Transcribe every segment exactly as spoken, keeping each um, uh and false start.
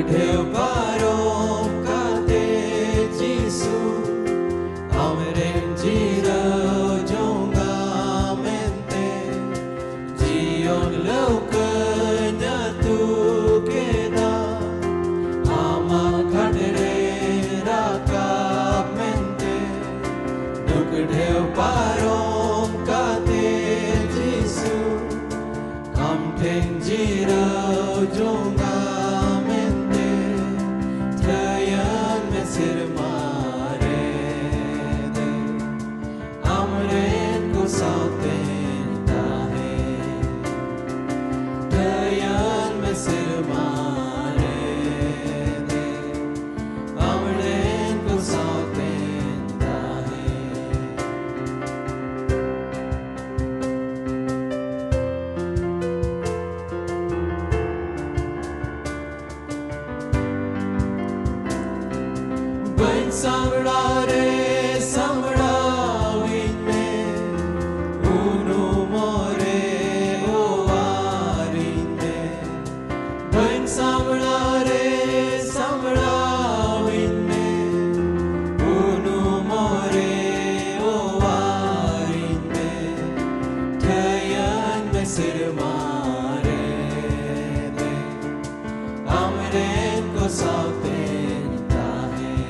ᱰᱷᱮᱣ ᱯᱟᱨᱚᱢ ᱠᱟᱛᱮ ᱡᱤᱥᱩ ᱟᱢᱨᱮᱱ ᱡᱤᱨᱟᱹᱣ ᱡᱚᱝᱟ ᱢᱮᱱᱛᱮ ᱡᱤᱭᱚᱱ ᱞᱟᱹᱣᱠᱟᱹᱧ ᱟᱹᱛᱩ ᱠᱮᱫᱟ᱾ ᱟᱢᱟᱜ ᱜᱷᱟᱴ ᱨᱮ ᱨᱟᱠᱟᱵ ᱢᱮᱱᱛᱮ ᱫᱩᱠ ᱰᱷᱮᱣ ᱯᱟᱨᱚᱢ ᱠᱟᱛᱮ ᱡᱤᱥᱩ ᱟᱢ ᱴᱷᱮᱱ ᱡᱤᱨᱟᱹᱣ ᱡᱚᱝᱟ ᱢᱮᱱᱛᱮ ᱴᱷᱟᱹᱭᱟᱹᱱ ᱢᱮ ᱥᱮᱨᱢᱟ ᱨᱮ ᱫᱮ᱾ ᱟᱢᱨᱮᱱ ᱠᱚ ᱥᱟᱶᱛᱮᱧ ᱛᱟᱦᱮᱸ᱾ ᱴᱷᱟᱹᱭᱟᱹᱱ ᱢᱮ ᱥᱮᱨᱢᱟ ᱨᱮ ᱫᱮ᱾ ᱟᱢᱨᱮᱱ ᱠᱚ ᱥᱟᱶᱛᱮᱧ ᱛᱟᱦᱮᱸ᱾ ᱵᱟᱹᱧ ᱥᱟᱢᱲᱟᱣ ᱨᱮ ᱥᱟᱢᱲᱟᱣᱤᱧ ᱢᱮ, ᱩᱱᱩᱢᱚᱜ ᱨᱮ ᱚᱣᱟᱨᱤᱧ ᱢᱮ᱾ ᱵᱟᱹᱧ ᱥᱟᱢᱲᱟᱣ ᱨᱮ ᱥᱟᱢᱲᱟᱣᱤᱧ ᱢᱮ, ᱩᱱᱩᱢᱚᱜ ᱨᱮ ᱚᱣᱟᱨᱤᱧ ᱢᱮ᱾ ᱴᱷᱟᱹᱭᱟᱹᱱ ᱢᱮ ᱥᱮᱨᱢᱟ ᱨᱮ ᱫᱮ᱾ ᱟᱢᱨᱮᱱ ᱠᱚ ᱥᱟᱶᱛᱮᱧ ᱛᱟᱦᱮᱸ᱾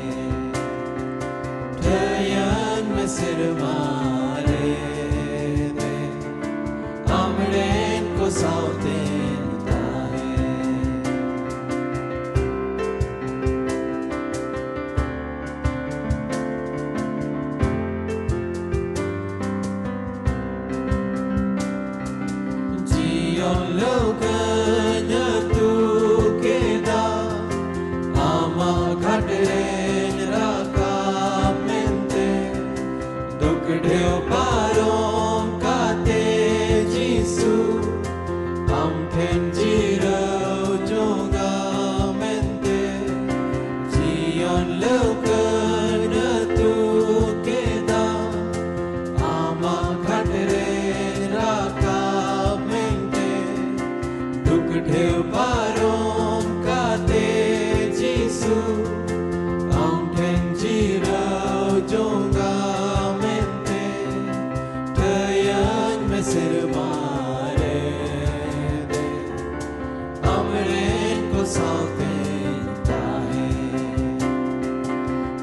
ᱥᱟᱶᱛᱮᱧ ᱛᱟᱦᱮᱸ᱾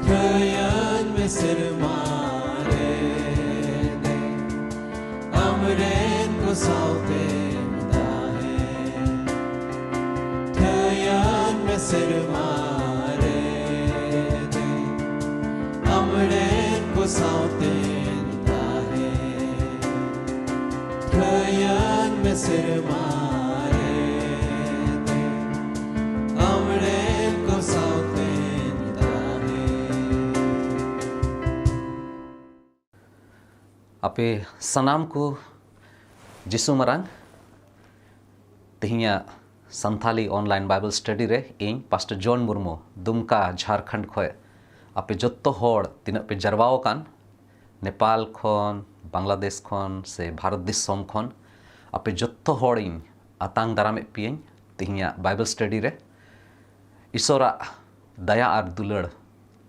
ᱴᱷᱟᱹᱭᱟᱹᱧ ᱢᱮ ᱥᱮᱨᱢᱟ ᱨᱮ ᱫᱮᱡ, ᱟᱢᱨᱮᱱ ᱠᱚ ᱥᱟᱶᱛᱮᱧ ᱛᱟᱦᱮᱸ᱾ ᱴᱷᱟᱹᱭᱟᱹᱧ ᱢᱮ ᱥᱮᱨᱢᱟ ᱨᱮ ᱫᱮᱡ, ᱟᱢᱨᱮᱱ ᱠᱚ ᱥᱟᱶᱛᱮᱧ ᱛᱟᱦᱮᱸ᱾ ᱴᱷᱟᱹᱭᱟᱹᱧ ᱢᱮ ᱥᱮᱨᱢᱟ ᱨᱮ ᱫᱮᱡ, ᱟᱢᱨᱮᱱ ᱠᱚ ᱥᱟᱶᱛᱮᱧ ᱛᱟᱦᱮᱸ᱾ ᱟᱯᱮ ᱥᱟᱱᱟᱢ ᱠᱚ ᱡᱤᱥᱩ ᱢᱟᱨᱟᱝ᱾ ᱛᱮᱦᱮᱧᱟᱜ ᱥᱟᱱᱛᱷᱟᱞᱤ online Bible study ᱨᱮ ᱤᱧ ᱯᱟᱥᱴᱚᱨ ᱡᱚᱱ ᱢᱩᱨᱢᱩ, ᱫᱩᱢᱠᱟ, ᱡᱷᱟᱨᱠᱷᱚᱸᱰ ᱠᱷᱚᱱ ᱟᱯᱮ ᱡᱚᱛᱚ ᱦᱚᱲ ᱛᱤᱱᱟᱹᱜ ᱯᱮ ᱡᱟᱨᱣᱟ ᱟᱠᱟᱱ, ᱱᱮᱯᱟᱞ ᱠᱷᱚᱱ, ᱵᱟᱝᱞᱟᱫᱮᱥ ᱠᱷᱚᱱ ᱥᱮ ᱵᱷᱟᱨᱚᱛ ᱫᱤᱥᱚᱢ ᱠᱷᱚᱱ, ᱟᱯᱮ ᱡᱚᱛᱚ ᱦᱚᱲᱤᱧ ᱟᱛᱟᱝ ᱫᱟᱨᱟᱢᱮᱫ ᱯᱮᱭᱟᱹᱧ ᱛᱮᱦᱮᱧᱟᱜ Bible study ᱨᱮ᱾ ᱤᱥᱚᱨᱟᱜ ᱫᱟᱭᱟ ᱟᱨ ᱫᱩᱞᱟᱹᱲ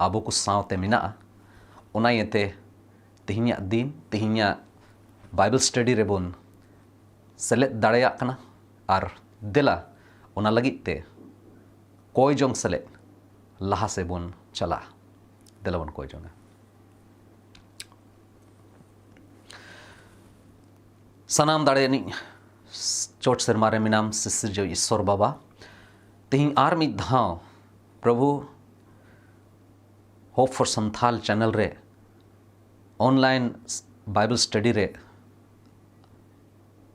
ᱟᱵᱚ ᱠᱚ ᱥᱟᱶᱛᱮ ᱢᱮᱱᱟᱜᱼᱟ᱾ ᱚᱱᱟ ᱤᱭᱟᱹᱛᱮ ᱛᱮᱦᱮᱧᱟᱜ ᱫᱤᱱ, ᱛᱮᱦᱮᱧᱟᱜ Bible study ᱨᱮᱵᱚᱱ ᱥᱮᱞᱮᱫ ᱫᱟᱲᱮᱭᱟᱜ ᱠᱟᱱᱟ᱾ ᱟᱨ ᱫᱮᱞᱟ, ᱚᱱᱟ ᱞᱟᱹᱜᱤᱫ ᱛᱮ ᱠᱚᱭ ᱡᱚᱝ ᱥᱮᱞᱮᱫ ᱞᱟᱦᱟ ᱥᱮᱫ ᱵᱚᱱ ᱪᱟᱞᱟᱜᱼᱟ᱾ ᱫᱮᱞᱟ ᱵᱚᱱ ᱠᱚᱭ ᱡᱚᱝᱟ᱾ ᱥᱟᱱᱟᱢ ᱫᱟᱲᱮᱭᱟᱱᱤᱡ ᱪᱚᱴ ᱥᱮᱨᱢᱟ ᱨᱮ ᱢᱮᱱᱟᱢ ᱥᱤᱥᱤᱨᱡᱟᱹᱣ ᱤᱥᱥᱚᱨ ᱵᱟᱵᱟ, ᱛᱮᱦᱮᱧ ᱟᱨ ᱢᱤᱫ ᱫᱷᱟᱣ ᱯᱨᱚᱵᱷᱩ Hope for Santhal channel ᱨᱮ online Bible study ᱨᱮ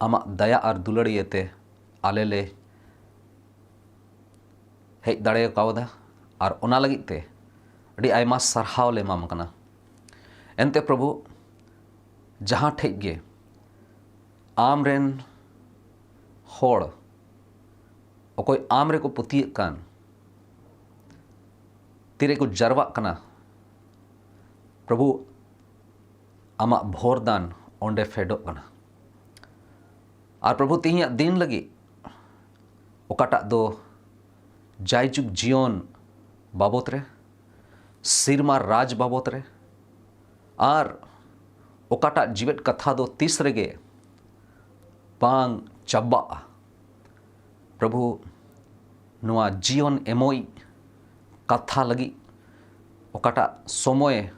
ᱟᱢᱟᱜ ᱫᱟᱭᱟ ᱟᱨ ᱫᱩᱞᱟᱹᱲ ᱤᱭᱟᱹᱛᱮ ᱟᱞᱮ ᱞᱮ ᱦᱮᱡ ᱫᱟᱲᱮ ᱠᱟᱣᱫᱟ᱾ ᱟᱨ ᱚᱱᱟ ᱞᱟᱹᱜᱤᱫ ᱛᱮ ᱟᱹᱰᱤ ᱟᱭᱢᱟ ᱥᱟᱨᱦᱟᱣ ᱞᱮ ᱮᱢᱟᱢ ᱠᱟᱱᱟ᱾ ᱮᱱᱛᱮ ᱯᱨᱚᱵᱷᱩ, ᱡᱟᱦᱟᱸ ᱴᱷᱮᱡ ᱜᱮ ᱟᱢ ᱨᱮᱱ ᱦᱚᱲ ᱚᱠᱚᱭ ᱟᱢ ᱨᱮᱠᱚ ᱯᱟᱹᱛᱭᱟᱹᱜ ᱠᱟᱱ, ᱛᱤᱨᱮᱠᱚ ᱡᱟᱨᱣᱟᱜ ᱠᱟᱱᱟ, ᱯᱨᱚᱵᱷᱩ, ᱟᱢᱟᱜ ᱵᱷᱳᱨ ᱫᱟᱱ ᱚᱸᱰᱮ ᱯᱷᱮᱰᱚᱜ ᱠᱟᱱᱟ᱾ ᱟᱨ ᱯᱨᱚᱵᱷᱩ, ᱛᱮᱦᱮᱧᱟᱜ ᱫᱤᱱ ᱞᱟᱹᱜᱤᱫ ᱚᱠᱟᱴᱟᱜ ᱫᱚ ᱡᱟᱭᱡᱩᱜᱽ ᱡᱤᱭᱚᱱ ᱵᱟᱵᱚᱛ ᱨᱮ, ᱥᱤᱨᱢᱟ ᱨᱟᱡᱽ ᱵᱟᱵᱚᱛ ᱨᱮ, ᱟᱨ ᱚᱠᱟᱴᱟᱜ ᱡᱤᱣᱮᱫ ᱠᱟᱛᱷᱟ ᱫᱚ ᱛᱤᱥ ᱨᱮᱜᱮ ᱵᱟᱝ ᱪᱟᱵᱟᱜᱼᱟ᱾ ᱯᱨᱚᱵᱷᱩ, ᱱᱚᱣᱟ ᱡᱤᱭᱚᱱ ᱮᱢᱚᱭᱤᱡ ᱠᱟᱛᱷᱟ ᱞᱟᱹᱜᱤᱫ ᱚᱠᱟᱴᱟᱜ ᱥᱚᱢᱚᱭ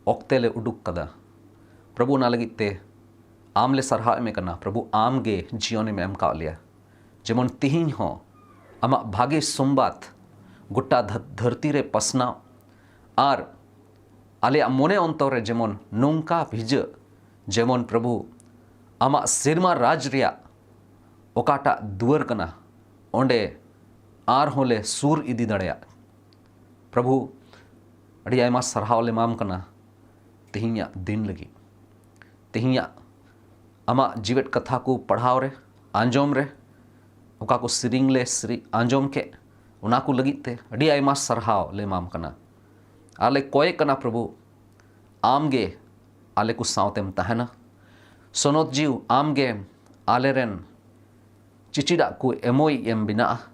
ᱚᱠᱛᱮ ᱞᱮ ᱩᱰᱩᱠ ᱠᱟᱫᱟ, ᱯᱨᱚᱵᱷᱩ, ᱚᱱᱟ ᱞᱟᱹᱜᱤᱫ ᱛᱮ ᱟᱢ ᱞᱮ ᱥᱟᱨᱦᱟᱣ ᱮᱢᱮ ᱠᱟᱱᱟ᱾ ᱯᱨᱚᱵᱷᱩ, ᱟᱢ ᱜᱮ ᱡᱤᱭᱚᱱᱮᱢ ᱮᱢ ᱠᱟᱜ ᱞᱮᱭᱟ, ᱡᱮᱢᱚᱱ ᱛᱤᱦᱤᱧ ᱦᱚᱸ ᱟᱢᱟᱜ ᱵᱷᱟᱜᱮ ᱥᱚᱢᱵᱟᱫ ᱜᱚᱴᱟ ᱫᱷᱟᱹ- ᱫᱷᱟᱹᱨᱛᱤ ᱨᱮ ᱯᱟᱥᱱᱟᱣ ᱟᱨ ᱟᱞᱮᱭᱟᱜ ᱢᱚᱱᱮ ᱚᱱᱛᱚᱨ ᱨᱮ ᱡᱮᱢᱚᱱ ᱱᱚᱝᱠᱟ ᱵᱷᱤᱡᱟᱹᱜ, ᱡᱮᱢᱚᱱ, ᱯᱨᱚᱵᱷᱩ, ᱟᱢᱟᱜ ᱥᱮᱨᱢᱟ ᱨᱟᱡᱽ ᱨᱮᱭᱟᱜ ᱚᱠᱟᱴᱟᱜ ᱫᱩᱣᱟᱹᱨ ᱠᱟᱱᱟ, ᱚᱸᱰᱮ ᱟᱨᱦᱚᱸ ᱞᱮ ᱥᱩᱨ ᱤᱫᱤ ᱫᱟᱲᱮᱭᱟᱜ᱾ ᱯᱨᱚᱵᱷᱩ, ᱟᱹᱰᱤ ᱟᱭᱢᱟ ᱥᱟᱨᱦᱟᱣ ᱞᱮ ᱮᱢᱟᱢ ᱠᱟᱱᱟ ᱛᱮᱦᱮᱧᱟᱜ ᱫᱤᱱ ᱞᱟᱹᱜᱤᱫ, ᱛᱮᱦᱮᱧᱟᱜ ᱟᱢᱟᱜ ᱡᱤᱣᱮᱫ ᱠᱟᱛᱷᱟ ᱠᱚ ᱯᱟᱲᱦᱟᱣ ᱨᱮ, ᱟᱸᱡᱚᱢ ᱨᱮ, ᱚᱠᱟ ᱠᱚ ᱥᱮᱨᱮᱧ ᱞᱮ ᱥᱮᱨᱮ- ᱟᱸᱡᱚᱢ ᱠᱮᱫ, ᱚᱱᱟ ᱠᱚ ᱞᱟᱹᱜᱤᱫ ᱛᱮ ᱟᱹᱰᱤ ᱟᱭᱢᱟ ᱥᱟᱨᱦᱟᱣ ᱞᱮ ᱮᱢᱟᱢ ᱠᱟᱱᱟ᱾ ᱟᱨ ᱞᱮ ᱠᱚᱭᱮᱜ ᱠᱟᱱᱟ, ᱯᱨᱚᱵᱷᱩ, ᱟᱢ ᱜᱮ ᱟᱞᱮ ᱠᱚ ᱥᱟᱶᱛᱮᱢ ᱛᱟᱦᱮᱱᱟ᱾ ᱥᱚᱱᱚᱛ ᱡᱤᱣ, ᱟᱢ ᱜᱮ ᱟᱞᱮ ᱨᱮᱱ ᱪᱤᱪᱤᱰᱟᱜ ᱠᱚ ᱮᱢᱚᱭᱤᱡ ᱮᱢ ᱵᱮᱱᱟᱜᱼᱟ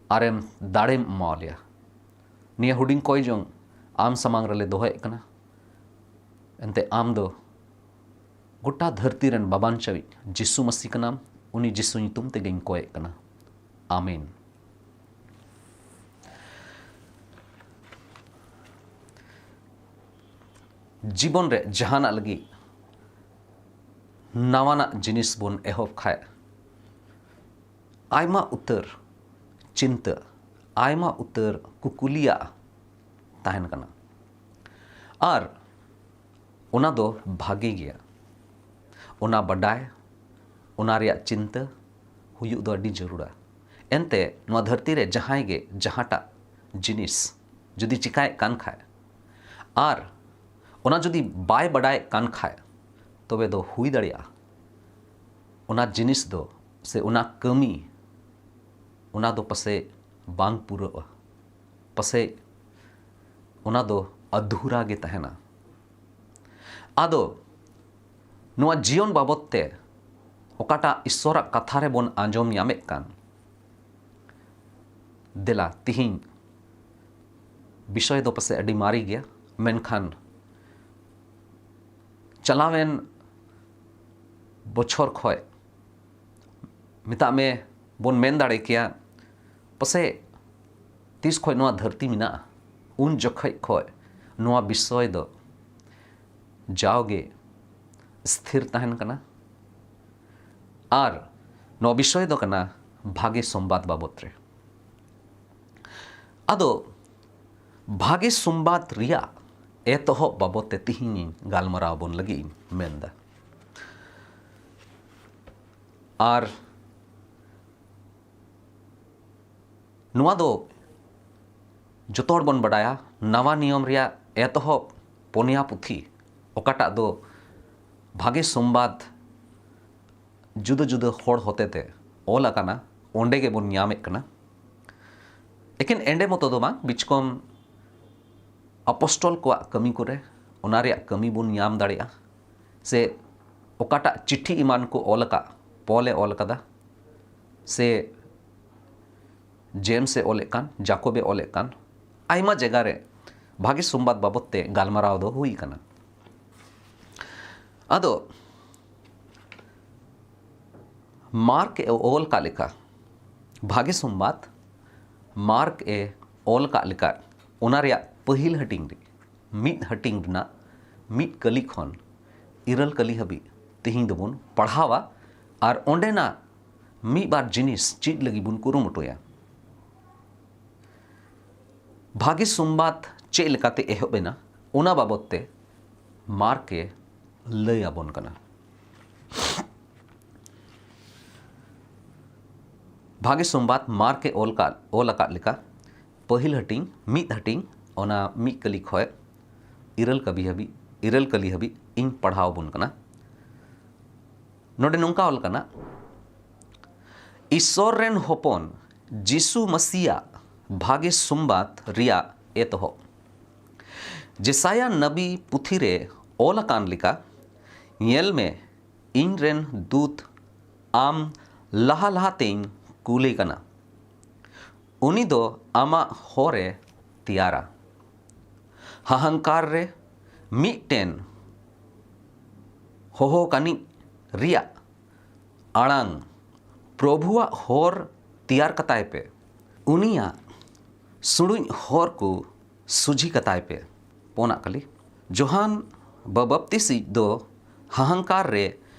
ᱟᱨᱮᱢ ᱫᱟᱲᱮᱢ ᱮᱢᱟᱣ ᱞᱮᱭᱟ᱾ ᱱᱤᱭᱟᱹ ᱦᱩᱰᱤᱧ ᱠᱚᱭ ᱡᱚᱝ ᱟᱢ ᱥᱟᱢᱟᱝ ᱨᱮᱞᱮ ᱫᱚᱦᱚᱭᱮᱫ ᱠᱟᱱᱟ᱾ ᱮᱱᱛᱮ ᱟᱢ ᱫᱚ ᱜᱚᱴᱟ ᱫᱷᱟᱹᱨᱛᱤ ᱨᱮᱱ ᱵᱟᱵᱟᱧᱪᱟᱣᱤᱡ ᱡᱤᱥᱩ ᱢᱟᱹᱥᱤ ᱠᱟᱱᱟᱢ᱾ ᱩᱱᱤ ᱡᱤᱥᱩ ᱧᱩᱛᱩᱢ ᱛᱮᱜᱮᱧ ᱠᱚᱭᱮᱫ ᱠᱟᱱᱟ᱾ ᱟᱢᱮᱱ᱾ ᱡᱤᱵᱚᱱ ᱨᱮ ᱡᱟᱦᱟᱱᱟᱜ ᱞᱟᱹᱜᱤᱫ ᱱᱟᱣᱟᱱᱟᱜ ᱡᱤᱱᱤᱥ ᱵᱚᱱ ᱮᱦᱚᱵ ᱠᱷᱟᱡ, ᱟᱭᱢᱟ ᱩᱛᱟᱹᱨ ᱪᱤᱱᱛᱟᱹ, ᱟᱭᱢᱟ ᱩᱛᱟᱹᱨ ᱠᱩᱠᱞᱤᱭᱟᱜ ᱛᱟᱦᱮᱱ ᱠᱟᱱᱟ᱾ ᱟᱨ ᱚᱱᱟ ᱫᱚ ᱵᱷᱟᱜᱮ ᱜᱮᱭᱟ᱾ ᱚᱱᱟ ᱵᱟᱰᱟᱭ, ᱚᱱᱟ ᱨᱮᱭᱟᱜ ᱪᱤᱱᱛᱟᱹ ᱦᱩᱭᱩᱜ ᱫᱚ ᱟᱹᱰᱤ ᱡᱟᱹᱨᱩᱲᱟ᱾ ᱮᱱᱛᱮ ᱱᱚᱣᱟ ᱫᱷᱟᱹᱨᱛᱤ ᱨᱮ ᱡᱟᱦᱟᱸᱭ ᱜᱮ ᱡᱟᱦᱟᱸᱴᱟᱜ ᱡᱤᱱᱤᱥ ᱡᱩᱫᱤ ᱪᱤᱠᱟᱭᱮᱫ ᱠᱟᱱ ᱠᱷᱟᱡ, ᱟᱨ ᱚᱱᱟ ᱡᱩᱫᱤ ᱵᱟᱭ ᱵᱟᱰᱟᱭᱮᱫ ᱠᱟᱱ ᱠᱷᱟᱡ, ᱛᱚᱵᱮ ᱫᱚ ᱦᱩᱭ ᱫᱟᱲᱮᱭᱟᱜᱼᱟ ᱚᱱᱟ ᱡᱤᱱᱤᱥ ᱫᱚ, ᱥᱮ ᱚᱱᱟ ᱠᱟᱹᱢᱤ, ᱚᱱᱟ ᱫᱚ ᱯᱟᱥᱮᱡ ᱵᱟᱝ ᱯᱩᱨᱟᱹᱜᱼᱟ, ᱯᱟᱥᱮᱡ ᱚᱱᱟ ᱫᱚ ᱟᱫᱷᱩᱨᱟ ᱜᱮ ᱛᱟᱦᱮᱱᱟ᱾ ᱟᱫᱚ ᱱᱚᱣᱟ ᱡᱤᱭᱚᱱ ᱵᱟᱵᱚᱫ ᱛᱮ ᱚᱠᱟᱴᱟᱜ ᱤᱥᱥᱚᱨᱟᱜ ᱠᱟᱛᱷᱟ ᱨᱮᱵᱚᱱ ᱟᱸᱡᱚᱢ ᱧᱟᱢᱮᱫ ᱠᱟᱱ, ᱫᱮᱞᱟ ᱛᱤᱦᱤᱧ ᱵᱤᱥᱚᱭ ᱫᱚ ᱯᱟᱥᱮᱡ ᱟᱹᱰᱤ ᱢᱟᱨᱮ ᱜᱮᱭᱟ, ᱢᱮᱱᱠᱷᱟᱱ ᱪᱟᱞᱟᱣᱮᱱ ᱵᱚᱪᱷᱚᱨ ᱠᱷᱚᱡ, ᱢᱮᱛᱟᱜ ᱢᱮ, ᱵᱚᱱ ᱢᱮᱱ ᱫᱟᱲᱮ ᱠᱮᱭᱟ, ᱯᱟᱥᱮᱡ ᱛᱤᱥ ᱠᱷᱚᱱ ᱱᱚᱣᱟ ᱫᱷᱟᱹᱨᱛᱤ ᱢᱮᱱᱟᱜᱼᱟ, ᱩᱱ ᱡᱚᱠᱷᱚᱱ ᱠᱷᱚᱱ ᱱᱚᱣᱟ ᱵᱤᱥᱚᱭ ᱫᱚ ᱡᱟᱣᱜᱮ ᱥᱛᱷᱤᱨ ᱛᱟᱦᱮᱱ ᱠᱟᱱᱟ᱾ ᱟᱨ ᱱᱚᱣᱟ ᱵᱤᱥᱚᱭ ᱫᱚ ᱠᱟᱱᱟ ᱵᱷᱟᱜᱮ ᱥᱚᱢᱵᱟᱫ ᱵᱟᱵᱚᱛ ᱨᱮ᱾ ᱟᱫᱚ ᱵᱷᱟᱜᱮ ᱥᱚᱢᱵᱟᱫ ᱨᱮᱭᱟᱜ ᱮᱛᱚᱦᱚᱵ ᱵᱟᱵᱚᱛ ᱛᱮ ᱛᱤᱦᱤᱧ ᱤᱧ ᱜᱟᱞᱢᱟᱨᱟᱣ ᱟᱵᱚᱱ ᱞᱟᱹᱜᱤᱫ ᱤᱧ ᱢᱮᱱᱫᱟ᱾ ᱟᱨ ᱱᱚᱣᱟ ᱫᱚ ᱡᱚᱛᱚ ᱦᱚᱲ ᱵᱚᱱ ᱵᱟᱰᱟᱭᱟ, ᱱᱟᱣᱟ ᱱᱤᱭᱚᱢ ᱨᱮᱭᱟᱜ ᱮᱛᱚᱦᱚᱵ ᱯᱚᱱᱭᱟ ᱯᱩᱛᱷᱤ, ᱚᱠᱟᱴᱟᱜ ᱫᱚ ᱵᱷᱟᱜᱮ ᱥᱚᱢᱵᱟᱫ ᱡᱩᱫᱟᱹ ᱡᱩᱫᱟᱹ ᱦᱚᱲ ᱦᱚᱛᱮᱛᱮ ᱚᱞ ᱟᱠᱟᱱᱟ, ᱚᱸᱰᱮ ᱜᱮᱵᱚᱱ ᱧᱟᱢᱮᱫ ᱠᱟᱱᱟ᱾ ᱮᱠᱮᱱ ᱮᱸᱰᱮ ᱢᱚᱛᱚ ᱫᱚ ᱵᱟᱝ, ᱵᱤᱪᱠᱚᱢ ᱟᱯᱚᱥᱴᱚᱞ ᱠᱚᱣᱟᱜ ᱠᱟᱹᱢᱤ ᱠᱚᱨᱮ ᱚᱱᱟ ᱨᱮᱭᱟᱜ ᱠᱟᱹᱢᱤ ᱵᱚᱱ ᱧᱟᱢ ᱫᱟᱲᱮᱭᱟᱜᱼᱟ, ᱥᱮ ᱚᱠᱟᱴᱟᱜ ᱪᱤᱴᱷᱤ ᱮᱢᱟᱱ ᱠᱚ ᱚᱞ ᱟᱠᱟᱫ, ᱯᱚᱞᱮ ᱚᱞ ᱟᱠᱟᱫᱟ, ᱥᱮ ᱡᱮᱢᱥ ᱮ ᱚᱞᱮᱫ ᱠᱟᱱ, ᱡᱟᱠᱚᱵ ᱮ ᱚᱞᱮᱫ ᱠᱟᱱ, ᱟᱭᱢᱟ ᱡᱟᱭᱜᱟ ᱨᱮ ᱵᱷᱟᱜᱮ ᱥᱚᱢᱵᱟᱫ ᱵᱟᱵᱚᱛ ᱛᱮ ᱜᱟᱞᱢᱟᱨᱟᱣ ᱫᱚ ᱦᱩᱭ ᱟᱠᱟᱱᱟ᱾ ᱟᱫᱚ ᱢᱟᱨᱠ ᱮ ᱚᱞ ᱠᱟᱜ ᱞᱮᱠᱟ, ᱵᱷᱟᱜᱮ ᱥᱚᱢᱵᱟᱫ ᱢᱟᱨᱠ ᱮ ᱚᱞ ᱠᱟᱜ ᱞᱮᱠᱟ, ᱚᱱᱟ ᱨᱮᱭᱟᱜ ᱯᱟᱹᱦᱤᱞ ᱦᱟᱹᱴᱤᱧ ᱨᱮ, ᱢᱤᱫ ᱦᱟᱹᱴᱤᱧ ᱨᱮᱱᱟᱜ ᱢᱤᱫ ᱠᱟᱹᱞᱤ ᱠᱷᱚᱱ ᱤᱨᱟᱹᱞ ᱠᱟᱹᱞᱤ ᱦᱟᱹᱵᱤᱡ ᱛᱮᱦᱮᱧ ᱫᱚᱵᱚᱱ ᱯᱟᱲᱦᱟᱣᱟ᱾ ᱟᱨ ᱚᱸᱰᱮᱱᱟᱜ ᱢᱤᱫ ᱵᱟᱨ ᱡᱤᱱᱤᱥ ᱪᱮᱫ ᱞᱟᱹᱜᱤᱫ ᱵᱚᱱ ᱠᱩᱨᱩᱢᱩᱴᱩᱭᱟ᱾ ᱵᱷᱟᱜᱮ ᱥᱚᱢᱵᱟᱫ ᱪᱮᱫ ᱞᱮᱠᱟᱛᱮ ᱮᱦᱚᱵ ᱮᱱᱟ, ᱚᱱᱟ ᱵᱟᱵᱚᱛ ᱛᱮ ᱢᱟᱨᱠ ᱮ ᱞᱟᱹᱭ ᱟᱵᱚᱱ ᱠᱟᱱᱟ᱾ ᱵᱷᱟᱜᱮ ᱥᱚᱢᱵᱟᱫ ᱢᱟᱨᱠ ᱮ ᱚᱞ ᱠᱟᱫ, ᱚᱞ ᱟᱠᱟᱫ ᱞᱮᱠᱟ, ᱯᱟᱹᱦᱤᱞ ᱦᱟᱹᱴᱤᱧ, ᱢᱤᱫ ᱦᱟᱹᱴᱤᱧ, ᱚᱱᱟ ᱢᱤᱫ ᱠᱟᱹᱞᱤ ᱠᱷᱚᱱ ᱤᱨᱟᱹᱞ ᱠᱟᱹᱵᱤ ᱦᱟᱹᱵᱤᱡ, ᱤᱨᱟᱹᱞ ᱠᱟᱹᱞᱤ ᱦᱟᱹᱵᱤᱡ ᱤᱧ ᱯᱟᱲᱦᱟᱣ ᱟᱵᱚᱱ ᱠᱟᱱᱟ᱾ ᱱᱚᱰᱮ ᱱᱚᱝᱠᱟ ᱚᱞ ᱠᱟᱱᱟ, ᱤᱥᱥᱚᱨ ᱨᱮᱱ ᱦᱚᱯᱚᱱ ᱡᱤᱥᱩ ᱢᱟᱹᱥᱤᱭᱟᱜ ᱵᱷᱟᱜᱮ ᱥᱚᱢᱵᱟᱫ ᱨᱮᱭᱟᱜ ᱮᱛᱚᱦᱚᱵ᱾ ᱡᱮᱥᱟᱭᱟ ᱱᱟᱵᱤ ᱯᱩᱛᱷᱤ ᱨᱮ ᱚᱞ ᱟᱠᱟᱱ ᱞᱮᱠᱟ, ᱧᱮᱞ ᱢᱮ, ᱤᱧ ᱨᱮᱱ ᱫᱩᱛ ᱟᱢ ᱞᱟᱦᱟ ᱞᱟᱦᱟᱛᱮᱧ ᱠᱩᱞᱮ ᱠᱟᱱᱟ᱾ ᱩᱱᱤ ᱫᱚ ᱟᱢᱟᱜ ᱦᱚᱨ ᱮ ᱛᱮᱭᱟᱨᱟ᱾ ᱦᱟᱦᱟᱝᱠᱟᱨ ᱨᱮ ᱢᱤᱫᱴᱮᱱ ᱦᱚᱦᱚ ᱠᱟᱹᱱᱤᱡ ᱨᱮᱭᱟᱜ ᱟᱲᱟᱝ, ᱯᱨᱚᱵᱷᱩᱣᱟᱜ ᱦᱚᱨ ᱛᱮᱭᱟᱨ ᱠᱟᱛᱟᱭ ᱯᱮ, ᱩᱱᱤᱭᱟᱜ ᱥᱩᱲᱩᱡ ᱦᱚᱨ ᱠᱚ ᱥᱩᱡᱷᱤ ᱠᱟᱛᱟᱭ ᱯᱮ᱾ ᱯᱳᱱᱟᱜ ᱠᱟᱹᱞᱤ, ᱡᱚᱦᱟᱱ ᱵᱟᱵᱟᱯᱛᱤᱥᱤᱡ ᱫᱚ ᱦᱟᱦᱟᱝᱠᱟᱨ ᱨᱮ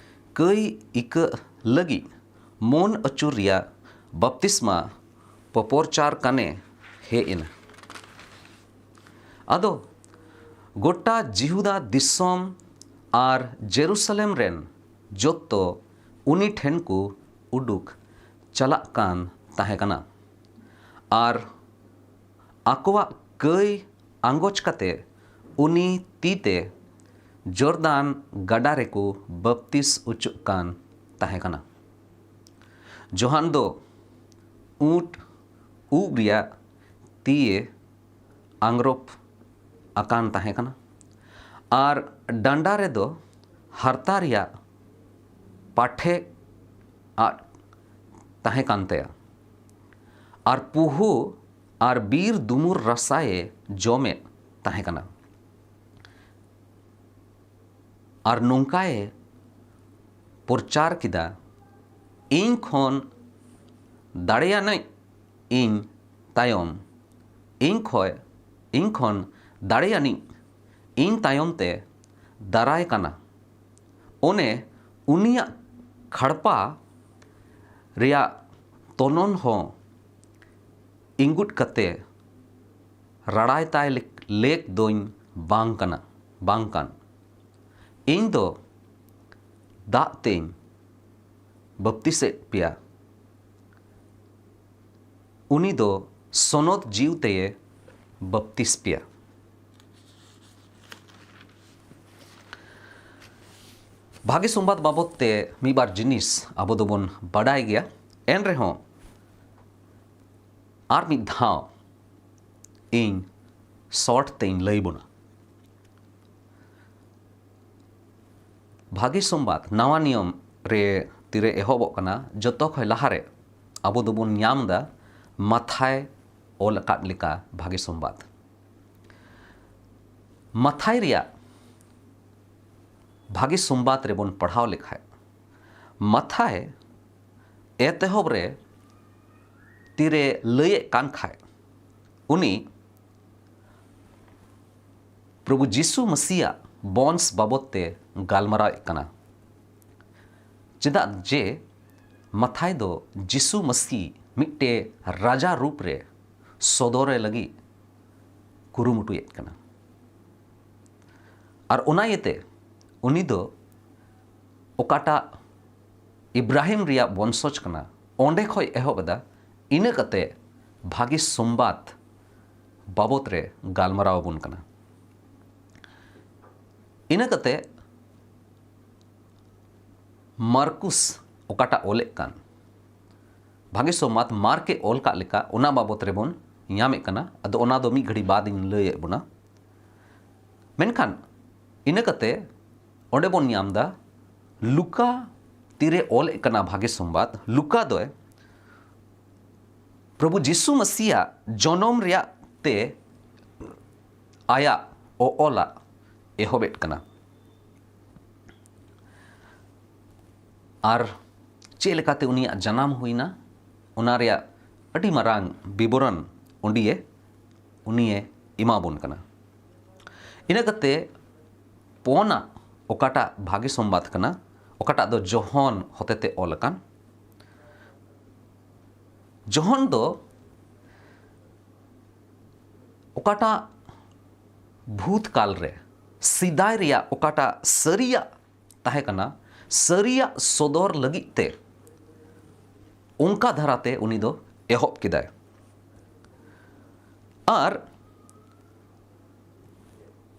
ᱠᱟᱹᱭ ᱤᱠᱟᱹᱜ ᱞᱟᱹᱜᱤᱫ ᱢᱚᱱ ᱟᱹᱪᱩᱨ ᱨᱮᱭᱟᱜ ᱵᱟᱯᱛᱤᱥᱢᱟ ᱯᱚᱯᱚᱨᱪᱟᱨ ᱠᱟᱱᱮ ᱦᱮᱡ ᱮᱱᱟ᱾ ᱟᱫᱚ ᱜᱚᱴᱟ ᱡᱤᱦᱩᱫᱟ ᱫᱤᱥᱚᱢ ᱟᱨ ᱡᱮᱨᱩᱥᱟᱞᱮᱢ ᱨᱮᱱ ᱡᱚᱛᱚ ᱩᱱᱤ ᱴᱷᱮᱱ ᱠᱚ ᱩᱰᱩᱠ ᱪᱟᱞᱟᱜ ᱠᱟᱱ ᱛᱟᱦᱮᱸ ᱠᱟᱱᱟ᱾ ᱟᱨ ᱟᱠᱚᱣᱟᱜ ᱠᱟᱹᱭ ᱟᱸᱜᱚᱪ ᱠᱟᱛᱮ ᱩᱱᱤ ᱛᱤ ᱛᱮ ᱡᱚᱨᱫᱟᱱ ᱜᱟᱰᱟ ᱨᱮᱠᱚ ᱵᱟᱯᱛᱤᱥ ᱚᱪᱚᱜ ᱠᱟᱱ ᱛᱟᱦᱮᱸ ᱠᱟᱱᱟ᱾ ᱡᱚᱦᱟᱱ ᱫᱚ ᱩᱸᱴ ᱩᱵ ᱨᱮᱭᱟᱜ ᱛᱤᱭᱮ ᱟᱝᱨᱚᱯ ᱟᱠᱟᱱ ᱛᱟᱦᱮᱸ ᱠᱟᱱᱟ᱾ ᱟᱨ ᱰᱟᱸᱰᱟ ᱨᱮᱫᱚ ᱦᱟᱨᱛᱟ ᱨᱮᱭᱟᱜ ᱯᱟᱴᱷᱮ ᱟᱫ ᱛᱟᱦᱮᱸ ᱠᱟᱱ ᱛᱟᱭᱟ᱾ ᱟᱨ ᱯᱩᱦᱩ ᱟᱨ ᱵᱤᱨ ᱫᱩᱢᱩᱨ ᱨᱟᱥᱟᱭᱮ ᱡᱚᱢᱮᱫ ᱛᱟᱦᱮᱸ ᱠᱟᱱᱟ᱾ ᱟᱨ ᱱᱚᱝᱠᱟᱭ ᱯᱨᱚᱪᱟᱨ ᱠᱮᱫᱟ, "ᱤᱧ ᱠᱷᱚᱱ ᱫᱟᱲᱮᱭᱟᱱᱤᱡ ᱤᱧ ᱛᱟᱭᱚᱢ, ᱤᱧ ᱠᱷᱚᱡ, ᱤᱧ ᱠᱷᱚᱱ ᱫᱟᱲᱮᱭᱟᱱᱤᱡ ᱤᱧ ᱛᱟᱭᱚᱢ ᱛᱮ ᱫᱟᱨᱟᱭ ᱠᱟᱱᱟ᱾ ᱚᱱᱮ ᱩᱱᱤᱭᱟᱜ ᱠᱷᱟᱲᱯᱟ ᱨᱮᱭᱟᱜ ᱛᱚᱱᱚᱱ ᱦᱚᱸ ᱤᱸᱜᱩᱫ ᱠᱟᱛᱮ ᱨᱟᱲᱟᱭ ᱛᱟᱭ ᱞᱮᱠ-, ᱞᱮᱠ ᱫᱚᱧ ᱵᱟᱝ ᱠᱟᱱᱟ, ᱵᱟᱝ ᱠᱟᱱ᱾ ᱤᱧ ᱫᱚ ᱫᱟᱜ ᱛᱮᱧ ᱵᱟᱯᱛᱤᱥᱮᱫ ᱯᱮᱭᱟ, ᱩᱱᱤ ᱫᱚ ᱥᱚᱱᱚᱛ ᱡᱤᱣ ᱛᱮᱭᱮ ᱵᱟᱯᱛᱤᱥ ᱯᱮᱭᱟ᱾" ᱵᱷᱟᱜᱮ ᱥᱚᱢᱵᱟᱫ ᱵᱟᱵᱚᱫ ᱛᱮ ᱢᱤᱫ ᱵᱟᱨ ᱡᱤᱱᱤᱥ ᱟᱵᱚ ᱫᱚᱵᱚᱱ ᱵᱟᱰᱟᱭ ᱜᱮᱭᱟ, ᱮᱱ ᱨᱮᱦᱚᱸ ᱟᱨ ᱢᱤᱫ ᱫᱷᱟᱣ ᱤᱧ ᱥᱚᱨᱴ ᱛᱮᱧ ᱞᱟᱹᱭ ᱵᱚᱱᱟ᱾ ᱵᱷᱟᱜᱮ ᱥᱚᱢᱵᱟᱫ ᱱᱟᱣᱟ ᱱᱤᱭᱚᱢ ᱨᱮ ᱛᱤᱨᱮ ᱮᱦᱚᱵᱚᱜ ᱠᱟᱱᱟ, ᱡᱚᱛᱚ ᱠᱷᱚᱱ ᱞᱟᱦᱟᱨᱮ ᱟᱵᱚ ᱫᱚᱵᱚᱱ ᱧᱟᱢ ᱮᱫᱟ ᱢᱟᱛᱷᱟᱭ ᱚᱞ ᱟᱠᱟᱫ ᱞᱮᱠᱟ ᱵᱷᱟᱜᱮ ᱥᱚᱢᱵᱟᱫ᱾ ᱢᱟᱛᱷᱟᱭ ᱨᱮᱭᱟᱜ ᱵᱷᱟᱜᱮ ᱥᱚᱢᱵᱟᱫ ᱨᱮᱵᱚᱱ ᱯᱟᱲᱦᱟᱣ ᱞᱮᱠᱷᱟᱡ, ᱢᱟᱛᱷᱟᱭ ᱮᱛᱮᱦᱚᱵ ᱨᱮ ᱛᱤᱨᱮ ᱞᱟᱹᱭᱮᱫ ᱠᱟᱱ ᱠᱷᱟᱡ, ᱩᱱᱤ ᱯᱨᱚᱵᱷᱩ ᱡᱤᱥᱩ ᱢᱟᱹᱥᱤᱭᱟᱜ ᱵᱚᱝᱥ ᱵᱟᱵᱚᱫ ᱛᱮ ᱜᱟᱞᱢᱟᱨᱟᱣᱮᱫ ᱠᱟᱱᱟ᱾ ᱪᱮᱫᱟᱜ ᱡᱮ ᱢᱟᱛᱷᱟᱭ ᱫᱚ ᱡᱤᱥᱩ ᱢᱟᱹᱥᱤ ᱢᱤᱫᱴᱮ ᱨᱟᱡᱟ ᱨᱩᱯ ᱨᱮ ᱥᱚᱫᱚᱨᱮ ᱞᱟᱹᱜᱤᱫ ᱠᱩᱨᱩᱢᱩᱴᱩᱭᱮᱫ ᱠᱟᱱᱟ᱾ ᱟᱨ ᱚᱱᱟ ᱤᱭᱟᱹᱛᱮ ᱩᱱᱤ ᱫᱚ ᱚᱠᱟᱴᱟᱜ ᱤᱵᱨᱟᱦᱤᱢ ᱨᱮᱭᱟᱜ ᱵᱚᱝᱥᱚᱡᱽ ᱠᱟᱱᱟ, ᱚᱸᱰᱮ ᱠᱷᱚᱡ ᱮᱦᱚᱵ ᱮᱫᱟ, ᱤᱱᱟᱹ ᱠᱟᱛᱮ ᱵᱷᱟᱜᱮ ᱥᱚᱢᱵᱟᱫ ᱵᱟᱵᱚᱛ ᱨᱮ ᱜᱟᱞᱢᱟᱨᱟᱣ ᱟᱵᱚᱱ ᱠᱟᱱᱟ᱾ ᱤᱱᱟᱹ ᱠᱟᱛᱮ ᱢᱟᱨᱠᱩᱥ ᱚᱠᱟᱴᱟᱜ ᱚᱞᱮᱫ ᱠᱟᱱ, ᱵᱷᱟᱜᱮ ᱥᱚᱢᱵᱟᱫ ᱢᱟᱨᱠ ᱮ ᱚᱞ ᱠᱟᱜ ᱞᱮᱠᱟ, ᱚᱱᱟ ᱵᱟᱵᱚᱛ ᱨᱮᱵᱚᱱ ᱧᱟᱢᱮᱫ ᱠᱟᱱᱟ᱾ ᱟᱫᱚ ᱚᱱᱟ ᱫᱚ ᱢᱤᱫ ᱜᱷᱟᱹᱲᱤ ᱵᱟᱫ ᱤᱧ ᱞᱟᱹᱭᱮᱫ ᱵᱚᱱᱟ᱾ ᱢᱮᱱᱠᱷᱟᱱ ᱤᱱᱟᱹ ᱠᱟᱛᱮ ᱚᱸᱰᱮ ᱵᱚᱱ ᱧᱟᱢ ᱮᱫᱟ, ᱞᱩᱠᱟ ᱛᱤᱨᱮ ᱚᱞᱮᱫ ᱠᱟᱱᱟ ᱵᱷᱟᱜᱮ ᱥᱚᱢᱵᱟᱫ, ᱞᱩᱠᱟ ᱫᱚᱭ ᱯᱨᱚᱵᱷᱩ ᱡᱤᱥᱩ ᱢᱟᱹᱥᱤᱭᱟᱜ ᱡᱚᱱᱚᱢ ᱨᱮᱭᱟᱜ ᱛᱮ ᱟᱭᱟᱜ ᱚᱞᱟᱜ ᱮᱦᱚᱵᱮᱫ ᱠᱟᱱᱟ᱾ ᱟᱨ ᱪᱮᱫ ᱞᱮᱠᱟᱛᱮ ᱩᱱᱤᱭᱟᱜ ᱡᱟᱱᱟᱢ ᱦᱩᱭᱱᱟ, ᱚᱱᱟ ᱨᱮᱭᱟᱜ ᱟᱹᱰᱤ ᱢᱟᱨᱟᱝ ᱵᱤᱵᱚᱨᱚᱱ ᱚᱸᱰᱮ ᱩᱱᱤᱭᱮ ᱮᱢᱟᱵᱚᱱ ᱠᱟᱱᱟ᱾ ᱤᱱᱟᱹ ᱠᱟᱛᱮ ᱯᱚᱱᱟᱜ ᱚᱠᱟᱴᱟᱜ ᱵᱷᱟᱜᱮ ᱥᱚᱢᱵᱟᱫ ᱠᱟᱱᱟ, ᱚᱠᱟᱴᱟᱜ ᱫᱚ ᱡᱚᱦᱚᱱ ᱦᱚᱛᱮᱛᱮ ᱚᱞ ᱟᱠᱟᱱ, ᱡᱚᱦᱚᱱ ᱫᱚ ᱚᱠᱟᱴᱟᱜ ᱵᱷᱩᱛ ᱠᱟᱞ ᱨᱮ, ᱥᱮᱫᱟᱭ ᱨᱮᱭᱟᱜ ᱚᱠᱟᱴᱟᱜ ᱥᱟᱹᱨᱤᱭᱟᱜ ᱛᱟᱦᱮᱸ ᱠᱟᱱᱟ, ᱥᱟᱹᱨᱤᱭᱟᱜ ᱥᱚᱫᱚᱨ ᱞᱟᱹᱜᱤᱫ ᱛᱮ ᱚᱱᱠᱟ ᱫᱷᱟᱨᱟᱛᱮ ᱩᱱᱤ ᱫᱚ ᱮᱦᱚᱵ ᱠᱮᱫᱟᱭ᱾ ᱟᱨ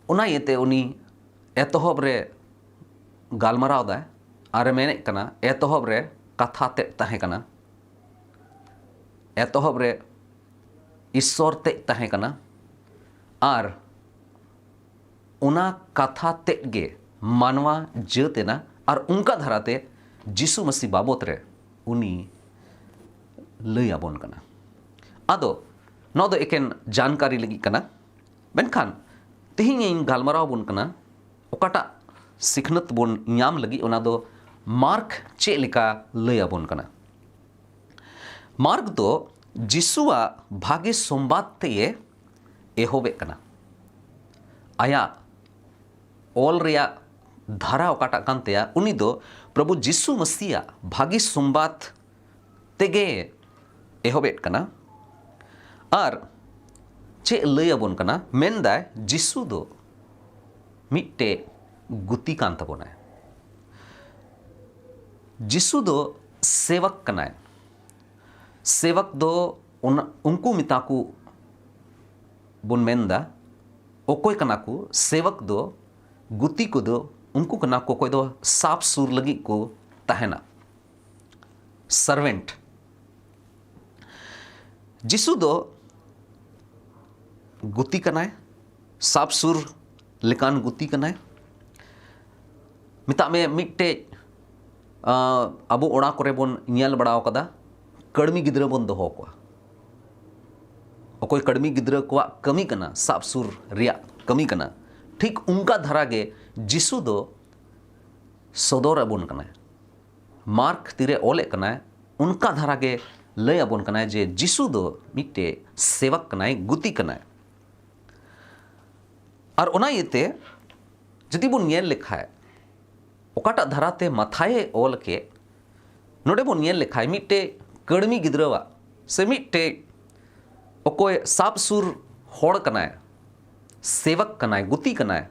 ᱚᱱᱟ ᱤᱭᱟᱹᱛᱮ ᱩᱱᱤ ᱮᱛᱚᱦᱚᱵ ᱨᱮ ᱜᱟᱞᱢᱟᱨᱟᱣ ᱫᱟᱭ ᱟᱨᱮ ᱢᱮᱱᱮᱫ ᱠᱟᱱᱟ, ᱮᱛᱚᱦᱚᱵ ᱨᱮ ᱠᱟᱛᱷᱟ ᱛᱮᱫ ᱛᱟᱦᱮᱸ ᱠᱟᱱᱟ, ᱮᱛᱚᱦᱚᱵ ᱨᱮ ᱤᱥᱥᱚᱨ ᱛᱮᱫ ᱛᱟᱦᱮᱸ ᱠᱟᱱᱟ, ᱟᱨ ᱚᱱᱟ ᱠᱟᱛᱷᱟ ᱛᱮᱫ ᱜᱮ ᱢᱟᱱᱣᱟ ᱡᱟᱹᱛ ᱮᱱᱟ, ᱟᱨ ᱚᱱᱠᱟ ᱫᱷᱟᱨᱟᱛᱮ ᱡᱤᱥᱩ ᱢᱟᱹᱥᱤ ᱵᱟᱵᱚᱛ ᱨᱮ ᱩᱱᱤ ᱞᱟᱹᱭ ᱟᱵᱚᱱ ᱠᱟᱱᱟ᱾ ᱟᱫᱚ ᱱᱚᱣᱟ ᱫᱚ ᱮᱠᱮᱱ ᱡᱟᱱᱠᱟᱨᱤ ᱞᱟᱹᱜᱤᱫ ᱠᱟᱱᱟ, ᱢᱮᱱᱠᱷᱟᱱ ᱛᱮᱦᱮᱧ ᱤᱧ ᱜᱟᱞᱢᱟᱨᱟᱣ ᱟᱵᱚᱱ ᱠᱟᱱᱟ ᱚᱠᱟᱴᱟᱜ ᱥᱤᱠᱷᱱᱟᱹᱛ ᱵᱚᱱ ᱧᱟᱢ ᱞᱟᱹᱜᱤᱫ, ᱚᱱᱟ ᱫᱚ ᱢᱟᱨᱠ ᱪᱮᱫ ᱞᱮᱠᱟ ᱞᱟᱹᱭ ᱟᱵᱚᱱ ᱠᱟᱱᱟ᱾ ᱢᱟᱨᱠ ᱫᱚ ᱡᱤᱥᱩᱣᱟᱜ ᱵᱷᱟᱜᱮ ᱥᱚᱢᱵᱟᱫ ᱛᱮᱜᱮ ᱮᱦᱚᱵᱮᱫ ᱠᱟᱱᱟ᱾ ᱟᱭᱟᱜ ᱚᱞ ᱨᱮᱭᱟᱜ ᱫᱷᱟᱨᱟ ᱚᱠᱟᱴᱟᱜ ᱠᱟᱱ ᱛᱟᱭᱟ, ᱩᱱᱤ ᱫᱚ ᱯᱨᱚᱵᱷᱩ ᱡᱤᱥᱩ ᱢᱟᱹᱥᱤᱭᱟᱜ ᱵᱷᱟᱜᱮ ᱥᱚᱢᱵᱟᱫ ᱛᱮᱜᱮ ᱮᱦᱚᱵᱮᱫ ᱠᱟᱱᱟ᱾ ᱟᱨ ᱪᱮᱫ ᱞᱟᱹᱭ ᱟᱵᱚᱱ ᱠᱟᱱᱟ? ᱢᱮᱱᱫᱟᱭ ᱡᱤᱥᱩ ᱫᱚ ᱢᱤᱫᱴᱮᱡ ᱜᱩᱛᱤ ᱠᱟᱱ ᱛᱟᱵᱚᱱᱟᱭ᱾ ᱡᱤᱥᱩ ᱫᱚ ᱥᱮᱵᱚᱠ ᱠᱟᱱᱟᱭ᱾ ᱥᱮᱵᱚᱠ ᱫᱚ ᱚᱱᱟ, ᱩᱱᱠᱩ ᱢᱮᱛᱟ ᱠᱚ ᱵᱚᱱ ᱢᱮᱱᱫᱟ, ᱚᱠᱚᱭ ᱠᱟᱱᱟ ᱠᱚ? ᱥᱮᱵᱚᱠ ᱫᱚ, ᱜᱩᱛᱤ ᱠᱚᱫᱚ ᱩᱱᱠᱩ ᱠᱟᱱᱟ ᱠᱚ ᱚᱠᱚᱭ ᱫᱚ ᱥᱟᱵ ᱥᱩᱨ ᱞᱟᱹᱜᱤᱫ ᱠᱚ ᱛᱟᱦᱮᱱᱟ, ᱥᱟᱨᱵᱷᱮᱱᱴ᱾ ᱡᱤᱥᱩ ᱫᱚ ᱜᱩᱛᱤ ᱠᱟᱱᱟᱭ, ᱥᱟᱵ ᱥᱩᱨ ᱞᱮᱠᱟᱱ ᱜᱩᱛᱤ ᱠᱟᱱᱟᱭ᱾ ᱢᱮᱛᱟᱜ ᱢᱮ ᱢᱤᱫᱴᱮᱡ, ᱟᱸ, ᱟᱵᱚ ᱚᱲᱟᱜ ᱠᱚᱨᱮ ᱵᱚᱱ ᱧᱮᱞ ᱵᱟᱲᱟ ᱟᱠᱟᱫᱟ, ᱠᱟᱹᱲᱢᱤ ᱜᱤᱫᱽᱨᱟᱹ ᱵᱚᱱ ᱫᱚᱦᱚ ᱠᱚᱣᱟ᱾ ᱚᱠᱚᱭ ᱠᱟᱹᱲᱢᱤ ᱜᱤᱫᱽᱨᱟᱹ ᱠᱚᱣᱟᱜ ᱠᱟᱹᱢᱤ ᱠᱟᱱᱟ, ᱥᱟᱵ ᱥᱩᱨ ᱨᱮᱭᱟᱜ ᱠᱟᱹᱢᱤ ᱠᱟᱱᱟ, ᱴᱷᱤᱠ ᱚᱱᱠᱟ ᱫᱷᱟᱨᱟ ᱜᱮ ᱡᱤᱥᱩ ᱫᱚ ᱥᱚᱫᱚᱨ ᱟᱵᱚᱱ ᱠᱟᱱᱟᱭ᱾ ᱢᱟᱨᱠ ᱛᱤᱨᱮ ᱚᱞᱮᱫ ᱠᱟᱱᱟᱭ, ᱚᱱᱠᱟ ᱫᱷᱟᱨᱟ ᱜᱮ ᱞᱟᱹᱭ ᱟᱵᱚᱱ ᱠᱟᱱᱟᱭ ᱡᱮ ᱡᱤᱥᱩ ᱫᱚ ᱢᱤᱫᱴᱮᱡ ᱥᱮᱵᱚᱠ ᱠᱟᱱᱟᱭ, ᱜᱩᱛᱤ ᱠᱟᱱᱟᱭ᱾ ᱟᱨ ᱚᱱᱟ ᱤᱭᱟᱹᱛᱮ ᱡᱩᱫᱤ ᱵᱚᱱ ᱧᱮᱞ ᱞᱮᱠᱷᱟᱡ, ᱚᱠᱟᱴᱟᱜ ᱫᱷᱟᱨᱟᱛᱮ ᱢᱟᱛᱷᱟᱭᱮ ᱚᱞ ᱠᱮᱫ, ᱱᱚᱰᱮ ᱵᱚᱱ ᱧᱮᱞ ᱞᱮᱠᱷᱟᱡ ᱢᱤᱫᱴᱮᱡ ᱠᱟᱹᱲᱢᱤ ᱜᱤᱫᱽᱨᱟᱹᱣᱟᱜ ᱥᱮ ᱢᱤᱫᱴᱮᱡ ᱚᱠᱚᱭ ᱥᱟᱵ ᱥᱩᱨ ᱦᱚᱲ ᱠᱟᱱᱟᱭ, ᱥᱮᱵᱚᱠ ᱠᱟᱱᱟᱭ, ᱜᱩᱛᱤ ᱠᱟᱱᱟᱭ,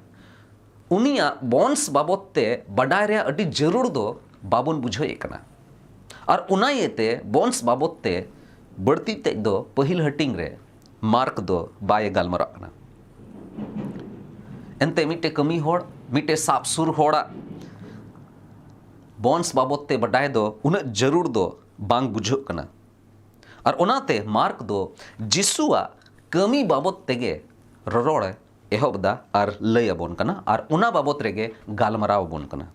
ᱩᱱᱤᱭᱟᱜ ᱵᱚᱝᱥ ᱵᱟᱵᱚᱫ ᱛᱮ ᱵᱟᱰᱟᱭ ᱨᱮᱭᱟᱜ ᱟᱹᱰᱤ ᱡᱟᱹᱨᱩᱲ ᱫᱚ ᱵᱟᱵᱚᱱ ᱵᱩᱡᱷᱟᱹᱣᱮᱫ ᱠᱟᱱᱟ᱾ ᱟᱨ ᱚᱱᱟ ᱤᱭᱟᱹᱛᱮ ᱵᱚᱝᱥ ᱵᱟᱵᱚᱫ ᱛᱮ ᱵᱟᱹᱲᱛᱤ ᱛᱮᱫ ᱫᱚ ᱯᱟᱹᱦᱤᱞ ᱦᱟᱹᱴᱤᱧ ᱨᱮ ᱢᱟᱨᱠ ᱫᱚ ᱵᱟᱭ ᱜᱟᱞᱢᱟᱨᱟᱜ ᱠᱟᱱᱟ᱾ ᱮᱱᱛᱮ ᱢᱤᱫᱴᱮᱡ ᱠᱟᱹᱢᱤ ᱦᱚᱲ, ᱢᱤᱫᱴᱮᱡ ᱥᱟᱵ ᱥᱩᱨ ᱦᱚᱲᱟᱜ ᱵᱚᱝᱥ ᱵᱟᱵᱚᱫ ᱛᱮ ᱵᱟᱰᱟᱭ ᱫᱚ ᱩᱱᱟᱹᱜ ᱡᱟᱹᱨᱩᱲ ᱫᱚ ᱵᱟᱝ ᱵᱩᱡᱷᱟᱹᱜ ᱠᱟᱱᱟ᱾ ᱟᱨ ᱚᱱᱟᱛᱮ ᱢᱟᱨᱠ ᱫᱚ ᱡᱤᱥᱩᱣᱟᱜ ᱠᱟᱹᱢᱤ ᱵᱟᱵᱚᱫ ᱛᱮᱜᱮ ᱨᱚᱨᱚᱲ ᱮ ᱮᱦᱚᱵ ᱮᱫᱟ ᱟᱨ ᱞᱟᱹᱭ ᱟᱵᱚᱱ ᱠᱟᱱᱟ ᱟᱨ ᱚᱱᱟ ᱵᱟᱵᱚᱫ ᱨᱮᱜᱮ ᱜᱟᱞᱢᱟᱨᱟᱣ ᱟᱵᱚᱱ ᱠᱟᱱᱟ᱾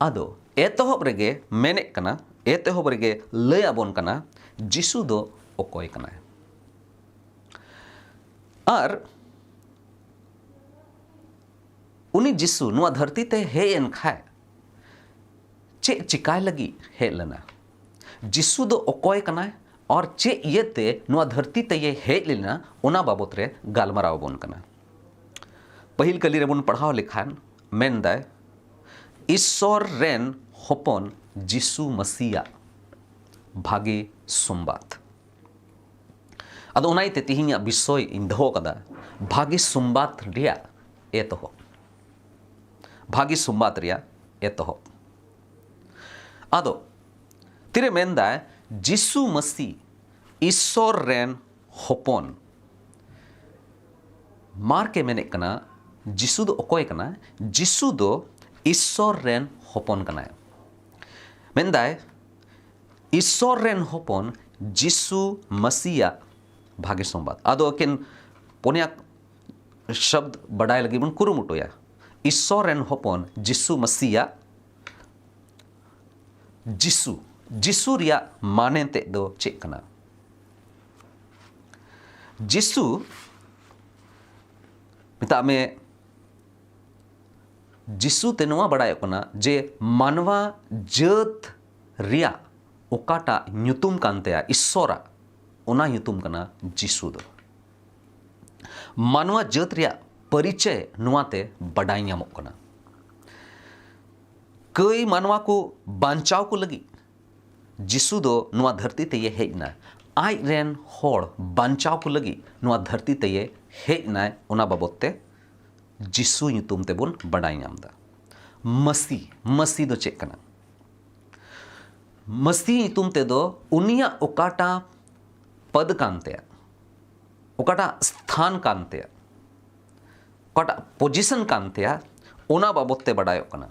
ᱟᱫᱚ ᱮᱛᱚᱦᱚᱵ ᱨᱮᱜᱮ ᱢᱮᱱᱮᱫ ᱠᱟᱱᱟ, ᱮᱛᱚᱦᱚᱵ ᱨᱮᱜᱮ ᱞᱟᱹᱭ ᱟᱵᱚᱱ ᱠᱟᱱᱟ ᱡᱤᱥᱩ ᱫᱚ ᱚᱠᱚᱭ ᱠᱟᱱᱟᱭ᱾ ᱟᱨ ᱩᱱᱤ ᱡᱤᱥᱩ ᱱᱚᱣᱟ ᱫᱷᱟᱹᱨᱛᱤ ᱛᱮ ᱦᱮᱡ ᱮᱱ ᱠᱷᱟᱡ ᱪᱮᱫ ᱪᱤᱠᱟᱭ ᱞᱟᱹᱜᱤᱫ ᱦᱮᱡ ᱞᱮᱱᱟ? ᱡᱤᱥᱩ ᱫᱚ ᱚᱠᱚᱭ ᱠᱟᱱᱟᱭ ᱟᱨ ᱪᱮᱫ ᱤᱭᱟᱹᱛᱮ ᱱᱚᱣᱟ ᱫᱷᱟᱹᱨᱛᱤ ᱛᱮᱭᱮ ᱦᱮᱡ ᱞᱮᱱᱟ, ᱚᱱᱟ ᱵᱟᱵᱚᱛ ᱨᱮ ᱜᱟᱞᱢᱟᱨᱟᱣ ᱟᱵᱚᱱ ᱠᱟᱱᱟ᱾ ᱯᱟᱹᱦᱤᱞ ᱠᱟᱹᱞᱤ ᱨᱮᱵᱚᱱ ᱯᱟᱲᱦᱟᱣ ᱞᱮᱠᱷᱟᱱ ᱢᱮᱱᱫᱟᱭ, ᱤᱥᱥᱚᱨ ᱨᱮᱱ ᱦᱚᱯᱚᱱ ᱡᱤᱥᱩ ᱢᱟᱹᱥᱤᱭᱟᱜ ᱵᱷᱟᱜᱮ ᱥᱚᱢᱵᱟᱫ᱾ ᱟᱫᱚ ᱚᱱᱟ ᱤᱭᱟᱹᱛᱮ ᱛᱮᱦᱮᱧᱟᱜ ᱵᱤᱥᱚᱭ ᱤᱧ ᱫᱚᱦᱚ ᱠᱟᱫᱟ, ᱵᱷᱟᱜᱮ ᱥᱚᱢᱵᱟᱫ ᱨᱮᱭᱟᱜ ᱮᱛᱚᱦᱚᱵ᱾ ᱵᱷᱟᱜᱮ ᱥᱚᱢᱵᱟᱫ ᱨᱮᱭᱟᱜ ᱮᱛᱚᱦᱚᱵ᱾ ᱟᱫᱚ ᱛᱤᱨᱮ ᱢᱮᱱᱫᱟᱭ, ᱡᱤᱥᱩ ᱢᱟᱹᱥᱤ ᱤᱥᱥᱚᱨ ᱨᱮᱱ ᱦᱚᱯᱚᱱ᱾ ᱢᱟᱨᱠᱮ ᱢᱮᱱᱮᱫ ᱠᱟᱱᱟ, ᱡᱤᱥᱩ ᱫᱚ ᱚᱠᱚᱭ ᱠᱟᱱᱟ? ᱡᱤᱥᱩ ᱫᱚ ᱤᱥᱥᱚᱨ ᱨᱮᱱ ᱦᱚᱯᱚᱱ ᱠᱟᱱᱟᱭ᱾ ᱢᱮᱱᱫᱟᱭ, ᱤᱥᱥᱚᱨ ᱨᱮᱱ ᱦᱚᱯᱚᱱ ᱡᱤᱥᱩ ᱢᱟᱹᱥᱤᱭᱟᱜ ᱵᱷᱟᱜᱮ ᱥᱚᱢᱵᱟᱫ᱾ ᱟᱫᱚ ᱮᱠᱮᱱ ᱯᱩᱱᱭᱟ ᱥᱚᱵᱫ ᱵᱟᱰᱟᱭ ᱞᱟᱹᱜᱤᱫ ᱵᱚᱱ ᱠᱩᱨᱩᱢᱩᱴᱩᱭᱟ᱾ ᱤᱥᱥᱚᱨ ᱨᱮᱱ ᱦᱚᱯᱚᱱ ᱡᱤᱥᱩ ᱢᱟᱹᱥᱤᱭᱟᱜ᱾ ᱡᱤᱥᱩ, ᱡᱤᱥᱩ ᱨᱮᱭᱟᱜ ᱢᱟᱱᱮ ᱛᱮᱫ ᱫᱚ ᱪᱮᱫ ᱠᱟᱱᱟ? ᱡᱤᱥᱩ, ᱢᱮᱛᱟᱜ ᱢᱮ, ᱡᱤᱥᱩ ᱛᱮ ᱱᱚᱣᱟ ᱵᱟᱲᱟᱭᱚᱜ ᱠᱟᱱᱟ ᱡᱮ ᱢᱟᱱᱣᱟ ᱡᱟᱹᱛ ᱨᱮᱭᱟᱜ ᱚᱠᱟᱴᱟᱜ ᱧᱩᱛᱩᱢ ᱠᱟᱱ ᱛᱟᱭᱟ ᱤᱥᱥᱚᱨᱟᱜ, ᱚᱱᱟ ᱧᱩᱛᱩᱢ ᱠᱟᱱᱟ ᱡᱤᱥᱩ ᱫᱚ᱾ ᱢᱟᱱᱣᱟ ᱡᱟᱹᱛ ᱨᱮᱭᱟᱜ ᱯᱚᱨᱤᱪᱚᱭ ᱱᱚᱣᱟ ᱛᱮ ᱵᱟᱰᱟᱭ ᱧᱟᱢᱚᱜ ᱠᱟᱱᱟ᱾ ᱠᱟᱹᱭ ᱢᱟᱱᱣᱟ ᱠᱚ ᱵᱟᱧᱪᱟᱣ ᱠᱚ ᱞᱟᱹᱜᱤᱫ ᱡᱤᱥᱩ ᱫᱚ ᱱᱚᱣᱟ ᱫᱷᱟᱹᱨᱛᱤ ᱛᱮᱭᱮ ᱦᱮᱡ ᱮᱱᱟ᱾ ᱟᱡ ᱨᱮᱱ ᱦᱚᱲ ᱵᱟᱧᱪᱟᱣ ᱠᱚ ᱞᱟᱹᱜᱤᱫ ᱱᱚᱣᱟ ᱫᱷᱟᱹᱨᱛᱤ ᱛᱮᱭᱮ ᱦᱮᱡ ᱮᱱᱟᱭ, ᱚᱱᱟ ᱵᱟᱵᱚᱛ ᱛᱮ ᱡᱤᱥᱩ ᱧᱩᱛᱩᱢ ᱛᱮᱵᱚᱱ ᱵᱟᱰᱟᱭ ᱧᱟᱢ ᱮᱫᱟ᱾ ᱢᱟᱹᱥᱤ, ᱢᱟᱹᱥᱤ ᱫᱚ ᱪᱮᱫ ᱠᱟᱱᱟ? ᱢᱟᱹᱥᱤ ᱧᱩᱛᱩᱢ ᱛᱮᱫᱚ ᱩᱱᱤᱭᱟᱜ ᱚᱠᱟᱴᱟᱜ ᱯᱚᱫ ᱠᱟᱱ ᱛᱟᱭᱟ, ᱚᱠᱟᱴᱟᱜ ᱥᱛᱷᱟᱱ ᱠᱟᱱ ᱛᱟᱭᱟ, ᱚᱠᱟᱴᱟᱜ ᱯᱚᱡᱤᱥᱚᱱ ᱠᱟᱱ ᱛᱟᱭᱟ, ᱚᱱᱟ ᱵᱟᱵᱚᱛ ᱛᱮ ᱵᱟᱰᱟᱭᱚᱜ ᱠᱟᱱᱟ᱾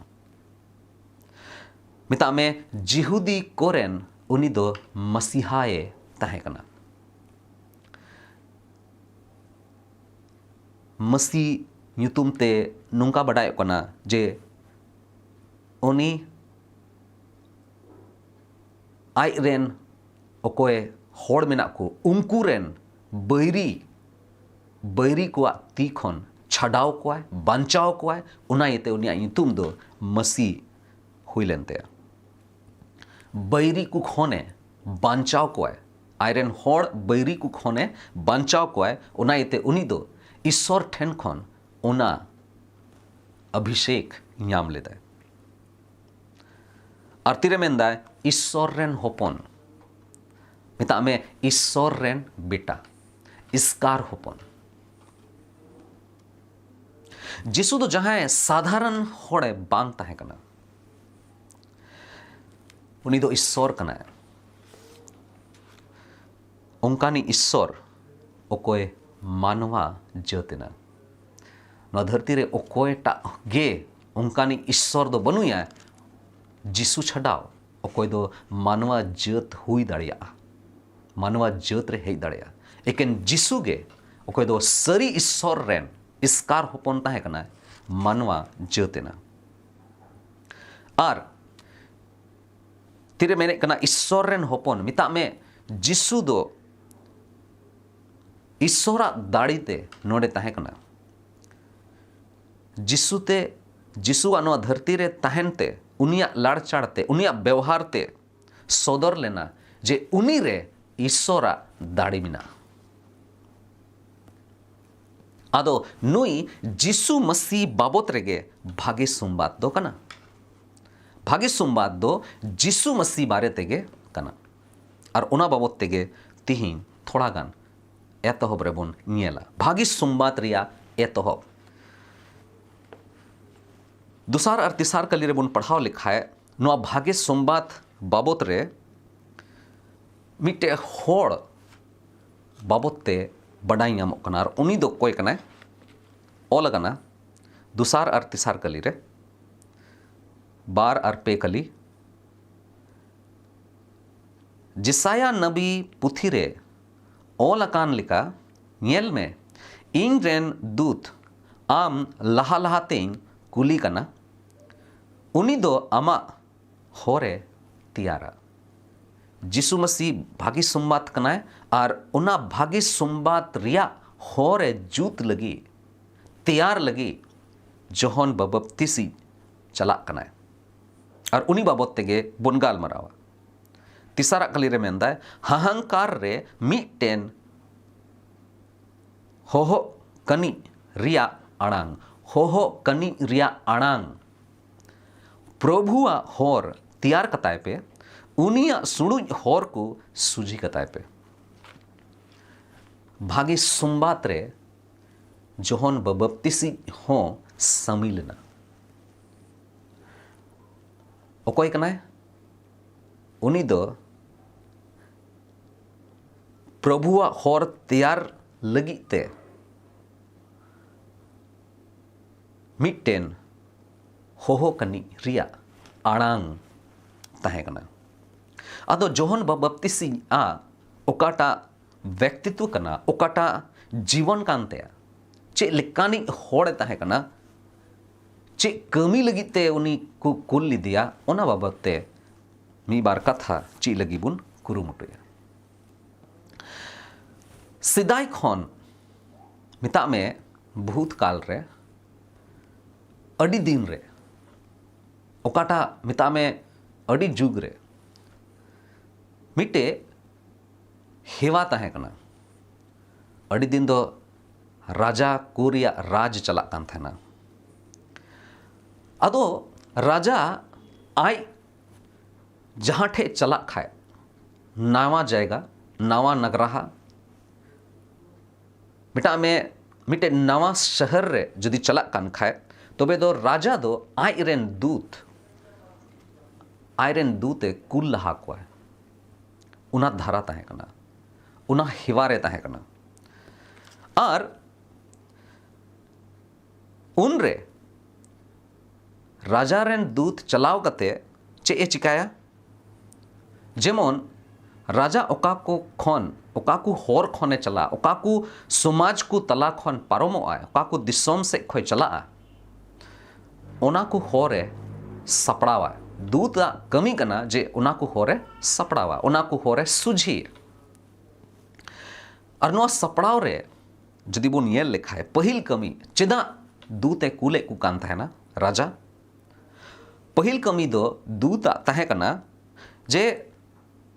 ᱢᱮᱛᱟᱜ ᱢᱮ, ᱡᱤᱦᱩᱫᱤ ᱠᱚᱨᱮᱱ ᱩᱱᱤ ᱫᱚ ᱢᱟᱥᱤᱦᱟᱭᱮ ᱛᱟᱦᱮᱸ ᱠᱟᱱᱟ᱾ ᱢᱟᱹᱥᱤ ᱧᱩᱛᱩᱢ ᱛᱮ ᱱᱚᱝᱠᱟ ᱵᱟᱰᱟᱭᱚᱜ ᱠᱟᱱᱟ ᱡᱮ ᱩᱱᱤ ᱟᱡ ᱨᱮᱱ ᱚᱠᱚᱭ ᱦᱚᱲ ᱢᱮᱱᱟᱜ ᱠᱚ, ᱩᱱᱠᱩ ᱨᱮᱱ ᱵᱟᱹᱭᱨᱤ, ᱵᱟᱹᱭᱨᱤ ᱠᱚᱣᱟᱜ ᱛᱤ ᱠᱷᱚᱱ ᱪᱷᱟᱰᱟᱣ ᱠᱚᱣᱟᱭ, ᱵᱟᱧᱪᱟᱣ ᱠᱚᱣᱟᱭ᱾ ᱚᱱᱟ ᱤᱭᱟᱹᱛᱮ ᱩᱱᱤᱭᱟᱜ ᱧᱩᱛᱩᱢ ᱫᱚ ᱢᱟᱹᱥᱤ ᱦᱩᱭ ᱞᱮᱱ ᱛᱟᱭᱟ᱾ ᱵᱟᱹᱭᱨᱤ ᱠᱚ ᱠᱷᱚᱱᱮ ᱵᱟᱧᱪᱟᱣ ᱠᱚᱣᱟᱭ, ᱟᱡᱨᱮᱱ ᱦᱚᱲ ᱵᱟᱹᱭᱨᱤ ᱠᱚ ᱠᱷᱚᱱᱮ ᱵᱟᱧᱪᱟᱣ ᱠᱚᱣᱟᱭ, ᱚᱱᱟ ᱤᱭᱟᱹᱛᱮ ᱩᱱᱤ ᱫᱚ ᱤᱥᱥᱚᱨ ᱴᱷᱮᱱ ᱠᱷᱚᱱ ᱚᱱᱟ ᱚᱵᱷᱤᱥᱮᱠ ᱧᱟᱢ ᱞᱮᱫᱟᱭ᱾ ᱟᱨ ᱛᱤᱨᱮ ᱢᱮᱱᱫᱟᱭ, ᱤᱥᱥᱚᱨ ᱨᱮᱱ ᱦᱚᱯᱚᱱ, ᱢᱮᱛᱟᱜ ᱢᱮ ᱤᱥᱥᱚᱨ ᱨᱮᱱ ᱵᱮᱴᱟ, ᱤᱥᱠᱟᱨ ᱦᱚᱯᱚᱱ᱾ ᱡᱤᱥᱩ ᱫᱚ ᱡᱟᱦᱟᱸᱭ ᱥᱟᱫᱷᱟᱨᱚᱱ ᱦᱚᱲᱮ ᱵᱟᱝ ᱛᱟᱦᱮᱸ ᱠᱟᱱᱟ, ᱩᱱᱤ ᱫᱚ ᱤᱥᱥᱚᱨ ᱠᱟᱱᱟᱭ᱾ ᱚᱱᱠᱟᱱᱤᱡ ᱤᱥᱥᱚᱨ ᱚᱠᱚᱭ ᱢᱟᱱᱣᱟ ᱡᱟᱹᱛ ᱮᱱᱟ? ᱱᱚᱣᱟ ᱫᱷᱟᱹᱨᱛᱤ ᱨᱮ ᱚᱠᱚᱭᱴᱟᱜ ᱜᱮ ᱚᱱᱠᱟᱱᱤᱡ ᱤᱥᱥᱚᱨ ᱫᱚ ᱵᱟᱹᱱᱩᱭᱟ ᱡᱤᱥᱩ ᱪᱷᱟᱰᱟᱣ, ᱚᱠᱚᱭ ᱫᱚ ᱢᱟᱱᱣᱟ ᱡᱟᱹᱛ ᱦᱩᱭ ᱫᱟᱲᱮᱭᱟᱜᱼᱟ, ᱢᱟᱱᱣᱟ ᱡᱟᱹᱛ ᱨᱮ ᱦᱮᱡ ᱫᱟᱲᱮᱭᱟᱜᱼᱟ᱾ ᱮᱠᱮᱱ ᱡᱤᱥᱩ ᱜᱮ, ᱚᱠᱚᱭ ᱫᱚ ᱥᱟᱹᱨᱤ ᱤᱥᱥᱚᱨ ᱨᱮᱱ ᱮᱥᱠᱟᱨ ᱦᱚᱯᱚᱱ ᱛᱟᱦᱮᱸ ᱠᱟᱱᱟᱭ, ᱢᱟᱱᱣᱟ ᱡᱟᱹᱛ ᱮᱱᱟ᱾ ᱟᱨ ᱛᱤᱨᱮ ᱢᱮᱱᱮᱫ ᱠᱟᱱᱟ ᱤᱥᱥᱚᱨ ᱨᱮᱱ ᱦᱚᱯᱚᱱ, ᱢᱮᱛᱟᱜ ᱢᱮ ᱡᱤᱥᱩ ᱫᱚ ᱤᱥᱥᱚᱨᱟᱜ ᱫᱟᱲᱮ ᱛᱮ ᱱᱚᱰᱮ ᱛᱟᱦᱮᱸ ᱠᱟᱱᱟ᱾ ᱡᱤᱥᱩ ᱛᱮ, ᱡᱤᱥᱩᱣᱟᱜ ᱱᱚᱣᱟ ᱫᱷᱟᱹᱨᱛᱤ ᱨᱮ ᱛᱟᱦᱮᱱ ᱛᱮ, ᱩᱱᱤᱭᱟᱜ ᱞᱟᱲᱪᱟᱲ ᱛᱮ, ᱩᱱᱤᱭᱟᱜ ᱵᱮᱣᱦᱟᱨ ᱛᱮ ᱥᱚᱫᱚᱨ ᱞᱮᱱᱟ ᱡᱮ ᱩᱱᱤ ᱨᱮ ᱤᱥᱥᱚᱨᱟᱜ ᱫᱟᱲᱮ ᱢᱮᱱᱟᱜᱼᱟ᱾ ᱟᱫᱚ ᱱᱩᱭ ᱡᱤᱥᱩ ᱢᱟᱹᱥᱤ ᱵᱟᱵᱚᱛ ᱨᱮᱜᱮ ᱵᱷᱟᱜᱮ ᱥᱚᱢᱵᱟᱫ ᱫᱚ ᱠᱟᱱᱟ᱾ ᱵᱷᱟᱜᱮ ᱥᱚᱢᱵᱟᱫ ᱫᱚ ᱡᱤᱥᱩ ᱢᱟᱹᱥᱤ ᱵᱟᱨᱮ ᱛᱮᱜᱮ ᱠᱟᱱᱟ᱾ ᱟᱨ ᱚᱱᱟ ᱵᱟᱵᱚᱛ ᱛᱮᱜᱮ ᱛᱤᱦᱤᱧ ᱛᱷᱚᱲᱟ ᱜᱟᱱ ᱮᱛᱚᱦᱚᱵ ᱨᱮᱵᱚᱱ ᱧᱮᱞᱟ᱾ ᱵᱷᱟᱜᱮ ᱥᱚᱢᱵᱟᱫ ᱨᱮᱭᱟᱜ ᱮᱛᱚᱦᱚᱵ᱾ ᱫᱚᱥᱟᱨ ᱟᱨ ᱛᱮᱥᱟᱨ ᱠᱟᱹᱞᱤ ᱨᱮᱵᱚᱱ ᱯᱟᱲᱦᱟᱣ ᱞᱮᱠᱷᱟᱡ, ᱱᱚᱣᱟ ᱵᱷᱟᱜᱮ ᱥᱚᱢᱵᱟᱫ ᱵᱟᱵᱚᱛ ᱨᱮ ᱢᱤᱫᱴᱮᱡ ᱦᱚᱲ ᱵᱟᱵᱚᱛ ᱛᱮ ᱵᱟᱰᱟᱭ ᱧᱟᱢᱚᱜ ᱠᱟᱱᱟ᱾ ᱟᱨ ᱩᱱᱤ ᱫᱚ ᱚᱠᱚᱭ ᱠᱟᱱᱟᱭ? ᱚᱞ ᱟᱠᱟᱱᱟ ᱫᱚᱥᱟᱨ ᱟᱨ ᱛᱮᱥᱟᱨ ᱠᱟᱹᱞᱤ ᱨᱮ, ᱵᱟᱨ ᱟᱨ ᱯᱮ ᱠᱟᱹᱞᱤ, ᱡᱮᱥᱟᱭᱟ ᱱᱟᱵᱤ ᱯᱩᱛᱷᱤ ᱨᱮ ᱚᱞ ᱟᱠᱟᱱ ᱞᱮᱠᱟ, ᱧᱮᱞ ᱢᱮ, ᱤᱧ ᱨᱮᱱ ᱫᱩᱛ ᱟᱢ ᱞᱟᱦᱟ ᱞᱟᱦᱟᱛᱮᱧ ᱠᱩᱞᱤ ᱠᱟᱱᱟ, ᱩᱱᱤ ᱫᱚ ᱟᱢᱟᱜ ᱦᱚᱨᱮ ᱛᱮᱭᱟᱨᱟ᱾ ᱡᱤᱥᱩ ᱢᱟᱹᱥᱤ ᱵᱷᱟᱹᱜᱤ ᱥᱚᱢᱵᱟᱫ ᱠᱟᱱᱟᱭ, ᱟᱨ ᱚᱱᱟ ᱵᱷᱟᱹᱜᱤ ᱥᱚᱢᱵᱟᱫ ᱨᱮᱭᱟᱜ ᱦᱚᱨᱮ ᱡᱩᱛ ᱞᱟᱹᱜᱤᱫ, ᱛᱮᱭᱟᱨ ᱞᱟᱹᱜᱤᱫ ᱡᱚᱦᱚᱱ ᱵᱟᱵᱟᱯᱛᱤᱥᱤ ᱪᱟᱞᱟᱜ ᱠᱟᱱᱟᱭ᱾ ᱟᱨ ᱩᱱᱤ ᱵᱟᱵᱚᱛ ᱛᱮᱜᱮ ᱵᱚᱱ ᱜᱟᱞᱢᱟᱨᱟᱣᱟ᱾ ᱛᱮᱥᱟᱨᱟᱜ ᱠᱟᱹᱞᱤ ᱨᱮ ᱢᱮᱱᱫᱟᱭ, ᱦᱟᱦᱟᱝᱠᱟᱨ ᱨᱮ ᱢᱤᱫᱴᱮᱱ ᱦᱚᱦᱚᱜ ᱠᱟᱹᱱᱤᱡ ᱨᱮᱭᱟᱜ ᱟᱲᱟᱝ, ᱦᱚᱦᱚᱜ ᱠᱟᱹᱱᱤᱡ ᱨᱮᱭᱟᱜ ᱟᱲᱟᱝ᱾ ᱯᱨᱚᱵᱷᱩᱣᱟᱜ ᱦᱚᱨ ᱛᱮᱭᱟᱨ ᱠᱟᱛᱟᱭ ᱯᱮ, ᱩᱱᱤᱭᱟᱜ ᱥᱩᱲᱩᱡ ᱦᱚᱨ ᱠᱚ ᱥᱩᱡᱷᱤ ᱠᱟᱛᱟᱭ ᱯᱮ᱾ ᱵᱷᱟᱜᱮ ᱥᱚᱢᱵᱟᱫ ᱨᱮ ᱡᱚᱦᱚᱱ ᱵᱟᱵᱟᱯᱛᱤᱥᱤᱡ ᱦᱚᱸ ᱥᱟᱹᱢᱤᱞ ᱮᱱᱟ᱾ ᱚᱠᱚᱭ ᱠᱟᱱᱟᱭ? ᱩᱱᱤ ᱫᱚ ᱯᱨᱚᱵᱷᱩᱣᱟᱜ ᱦᱚᱨ ᱛᱮᱭᱟᱨ ᱞᱟᱹᱜᱤᱫ ᱛᱮ ᱢᱤᱫᱴᱮᱱ ᱦᱚᱦᱚ ᱠᱟᱹᱱᱤᱡ ᱨᱮᱭᱟᱜ ᱟᱲᱟᱝ ᱛᱟᱦᱮᱸ ᱠᱟᱱᱟ᱾ ᱟᱫᱚ ᱡᱚᱦᱚᱱ ᱵᱟᱵᱟᱯᱛᱤᱥᱤᱡ ᱟᱜ ᱚᱠᱟᱴᱟᱜ ᱵᱮᱠᱛᱤᱛᱣᱚ ᱠᱟᱱᱟ, ᱚᱠᱟᱴᱟᱜ ᱡᱤᱵᱚᱱ ᱠᱟᱱ ᱛᱟᱭᱟ, ᱪᱮᱫ ᱞᱮᱠᱟᱱᱤᱡ ᱦᱚᱲᱮ ᱛᱟᱦᱮᱸ ᱠᱟᱱᱟ, ᱪᱮᱫ ᱠᱟᱹᱢᱤ ᱞᱟᱹᱜᱤᱫ ᱛᱮ ᱩᱱᱤ ᱠᱚ ᱠᱩᱞ ᱞᱮᱫᱮᱭᱟ, ᱚᱱᱟ ᱵᱟᱵᱚᱫ ᱛᱮ ᱢᱤᱫ ᱵᱟᱨ ᱠᱟᱛᱷᱟ ᱪᱮᱫ ᱞᱟᱹᱜᱤᱫ ᱵᱚᱱ ᱠᱩᱨᱩᱢᱩᱴᱩᱭᱟ᱾ ᱥᱮᱫᱟᱭ ᱠᱷᱚᱱ, ᱢᱮᱛᱟᱜ ᱢᱮ, ᱵᱷᱩᱛ ᱠᱟᱞ ᱨᱮ, ᱟᱹᱰᱤ ᱫᱤᱱ ᱨᱮ, ᱚᱠᱟᱴᱟᱜ, ᱢᱮᱛᱟᱜ ᱢᱮ, ᱟᱹᱰᱤ ᱡᱩᱜᱽ ᱨᱮ ᱢᱤᱫᱴᱮᱡ ᱦᱮᱣᱟ ᱛᱟᱦᱮᱸ ᱠᱟᱱᱟ᱾ ᱟᱹᱰᱤ ᱫᱤᱱ ᱫᱚ ᱨᱟᱡᱟ ᱠᱚ ᱨᱮᱭᱟᱜ ᱨᱟᱡᱽ ᱪᱟᱞᱟᱜ ᱠᱟᱱ ᱛᱟᱦᱮᱱᱟ᱾ ᱟᱫᱚ ᱨᱟᱡᱟ ᱟᱡ ᱡᱟᱦᱟᱸ ᱴᱷᱮᱡ ᱪᱟᱞᱟᱜ ᱠᱷᱟᱡ, ᱱᱟᱣᱟ ᱡᱟᱭᱜᱟ, ᱱᱟᱣᱟ ᱱᱟᱜᱽᱨᱟᱦᱟ, ᱢᱮᱛᱟᱜ ᱢᱮ, ᱢᱤᱫᱴᱮᱡ ᱱᱟᱣᱟ ᱥᱚᱦᱚᱨ ᱨᱮ ᱡᱩᱫᱤ ᱪᱟᱞᱟᱜ ᱠᱟᱱ ᱠᱷᱟᱡ, ᱛᱚᱵᱮ ᱫᱚ ᱨᱟᱡᱟ ᱫᱚ ᱟᱡ ᱨᱮᱱ ᱫᱩᱛ, ᱟᱡ ᱨᱮᱱ ᱫᱩᱛ ᱮ ᱠᱩᱞ ᱞᱟᱦᱟ ᱠᱚᱣᱟᱭ᱾ ᱚᱱᱟ ᱫᱷᱟᱨᱟ ᱛᱟᱦᱮᱸ ᱠᱟᱱᱟ, ᱚᱱᱟ ᱦᱮᱣᱟ ᱨᱮ ᱛᱟᱦᱮᱸ ᱠᱟᱱᱟ᱾ ᱟᱨ ᱩᱱᱨᱮ ᱨᱟᱡᱟ ᱨᱮᱱ ᱫᱩᱛ ᱪᱟᱞᱟᱣ ᱠᱟᱛᱮ ᱪᱮᱫ ᱮ ᱪᱤᱠᱟᱭᱟ? ᱡᱮᱢᱚᱱ ᱨᱟᱡᱟ ᱚᱠᱟ ᱠᱚ ᱠᱷᱚᱱ, ᱚᱠᱟ ᱠᱚ ᱦᱚᱨ ᱠᱷᱚᱱᱮ ᱪᱟᱞᱟᱜᱼᱟ, ᱚᱠᱟ ᱠᱚ ᱥᱚᱢᱟᱡᱽ ᱠᱚ ᱛᱟᱞᱟ ᱠᱷᱚᱱ ᱯᱟᱨᱚᱢᱚᱜᱼᱟᱭ, ᱚᱠᱟ ᱠᱚ ᱫᱤᱥᱚᱢ ᱥᱮᱫ ᱠᱷᱚᱱ ᱪᱟᱞᱟᱜᱼᱟ, ᱚᱱᱟ ᱠᱚ ᱦᱚᱨᱮ ᱥᱟᱯᱲᱟᱣᱟ᱾ ᱫᱩᱛᱟᱜ ᱠᱟᱹᱢᱤ ᱠᱟᱱᱟ ᱡᱮ ᱚᱱᱟ ᱠᱚ ᱦᱚᱨᱮ ᱥᱟᱯᱲᱟᱣᱟ, ᱚᱱᱟ ᱠᱚ ᱦᱚᱨᱮ ᱥᱩᱡᱷᱤᱭᱟ᱾ ᱟᱨ ᱱᱚᱣᱟ ᱥᱟᱯᱲᱟᱣ ᱨᱮ ᱡᱩᱫᱤ ᱵᱚᱱ ᱧᱮᱞ ᱞᱮᱠᱷᱟᱡ, ᱯᱟᱹᱦᱤᱞ ᱠᱟᱹᱢᱤ ᱪᱮᱫᱟᱜ ᱫᱩᱛ ᱮ ᱠᱩᱞᱮᱫ ᱠᱚ ᱠᱟᱱ ᱛᱟᱦᱮᱱᱟ ᱨᱟᱡᱟ? ᱯᱟᱹᱦᱤᱞ ᱠᱟᱹᱢᱤ ᱫᱚ ᱫᱩᱛᱟᱜ ᱛᱟᱦᱮᱸ ᱠᱟᱱᱟ ᱡᱮ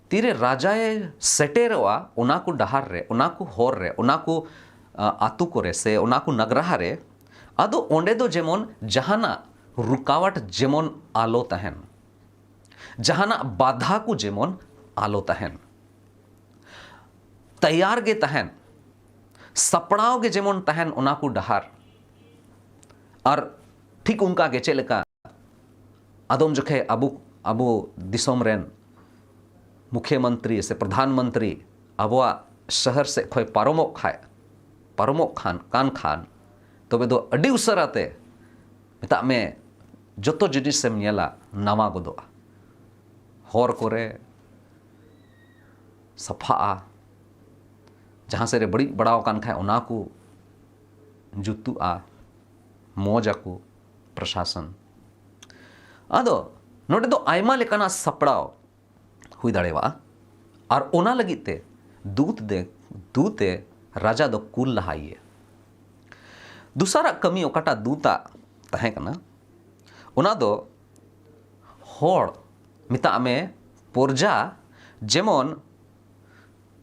ᱛᱤᱨᱮ ᱨᱟᱡᱟᱭ ᱥᱮᱴᱮᱨᱚᱜᱼᱟ, ᱚᱱᱟ ᱠᱚ ᱰᱟᱦᱟᱨ ᱨᱮ, ᱚᱱᱟ ᱠᱚ ᱦᱚᱨ ᱨᱮ, ᱚᱱᱟ ᱠᱚ, ᱟ, ᱟᱛᱳ ᱠᱚᱨᱮ ᱥᱮ ᱚᱱᱟ ᱠᱚ ᱱᱟᱜᱽᱨᱟᱦᱟ ᱨᱮ, ᱟᱫᱚ ᱚᱸᱰᱮ ᱫᱚ ᱡᱮᱢᱚᱱ ᱡᱟᱦᱟᱱᱟᱜ ᱨᱩᱠᱟᱣᱟᱴ ᱡᱮᱢᱚᱱ ᱟᱞᱚ ᱛᱟᱦᱮᱱ, ᱡᱟᱦᱟᱱᱟᱜ ᱵᱟᱫᱷᱟ ᱠᱚ ᱡᱮᱢᱚᱱ ᱟᱞᱚ ᱛᱟᱦᱮᱱ, ᱛᱮᱭᱟᱨ ᱜᱮ ᱛᱟᱦᱮᱱ, ᱥᱟᱯᱲᱟᱣ ᱜᱮ ᱡᱮᱢᱚᱱ ᱛᱟᱦᱮᱱ ᱚᱱᱟ ᱠᱚ ᱰᱟᱦᱟᱨ᱾ ᱟᱨ ᱴᱷᱤᱠ ᱚᱱᱠᱟ ᱜᱮ ᱪᱮᱫ ᱞᱮᱠᱟ ᱟᱫᱚᱢ ᱡᱚᱠᱷᱮᱡ ᱟᱵᱚ, ᱟᱵᱚ ᱫᱤᱥᱚᱢ ᱨᱮᱱ ᱢᱩᱠᱷᱭᱟᱹ ᱢᱚᱱᱛᱨᱤ ᱥᱮ ᱯᱨᱚᱫᱷᱟᱱ ᱢᱚᱱᱛᱨᱤ ᱟᱵᱚᱣᱟᱜ ᱥᱚᱦᱚᱨ ᱥᱮᱫ ᱠᱷᱚᱱ ᱯᱟᱨᱚᱢᱚᱜ ᱠᱷᱟᱡ, ᱯᱟᱨᱚᱢᱚᱜ ᱠᱷᱟᱱ, ᱠᱟᱱ ᱠᱷᱟᱱ, ᱛᱚᱵᱮ ᱫᱚ ᱟᱹᱰᱤ ᱩᱥᱟᱹᱨᱟ ᱛᱮ, ᱢᱮᱛᱟᱜ ᱢᱮ, ᱡᱚᱛᱚ ᱡᱤᱱᱤᱥᱮᱢ ᱧᱮᱞᱟ, ᱱᱟᱣᱟ ᱜᱚᱫᱚᱜᱼᱟ᱾ ᱦᱚᱨ ᱠᱚᱨᱮ ᱥᱟᱯᱷᱟᱜᱼᱟ, ᱡᱟᱦᱟᱸ ᱥᱮᱫ ᱨᱮ ᱵᱟᱹᱲᱤᱡ ᱵᱟᱲᱟᱣ ᱟᱠᱟᱱ ᱠᱷᱟᱡ ᱚᱱᱟ ᱠᱚ ᱡᱩᱛᱩᱜᱼᱟ, ᱢᱚᱡᱽ ᱟᱠᱚ ᱯᱨᱚᱥᱟᱥᱚᱱ᱾ ᱟᱫᱚ ᱱᱚᱰᱮ ᱫᱚ ᱟᱭᱢᱟ ᱞᱮᱠᱟᱱᱟᱜ ᱥᱟᱯᱲᱟᱣ ᱦᱩᱭ ᱫᱟᱲᱮᱭᱟᱜᱼᱟ᱾ ᱟᱨ ᱚᱱᱟ ᱞᱟᱹᱜᱤᱫ ᱛᱮ ᱫᱩᱛ ᱫᱮ, ᱫᱩᱛᱮ ᱨᱟᱡᱟ ᱫᱚ ᱠᱩᱞ ᱞᱟᱦᱟᱭᱮᱭᱟ᱾ ᱫᱚᱥᱟᱨᱟᱜ ᱠᱟᱹᱢᱤ ᱚᱠᱟᱴᱟᱜ ᱫᱩᱛᱟᱜ ᱛᱟᱦᱮᱸ ᱠᱟᱱᱟ, ᱚᱱᱟ ᱫᱚ ᱦᱚᱲ, ᱢᱮᱛᱟᱜ ᱢᱮ ᱯᱨᱚᱡᱟ, ᱡᱮᱢᱚᱱ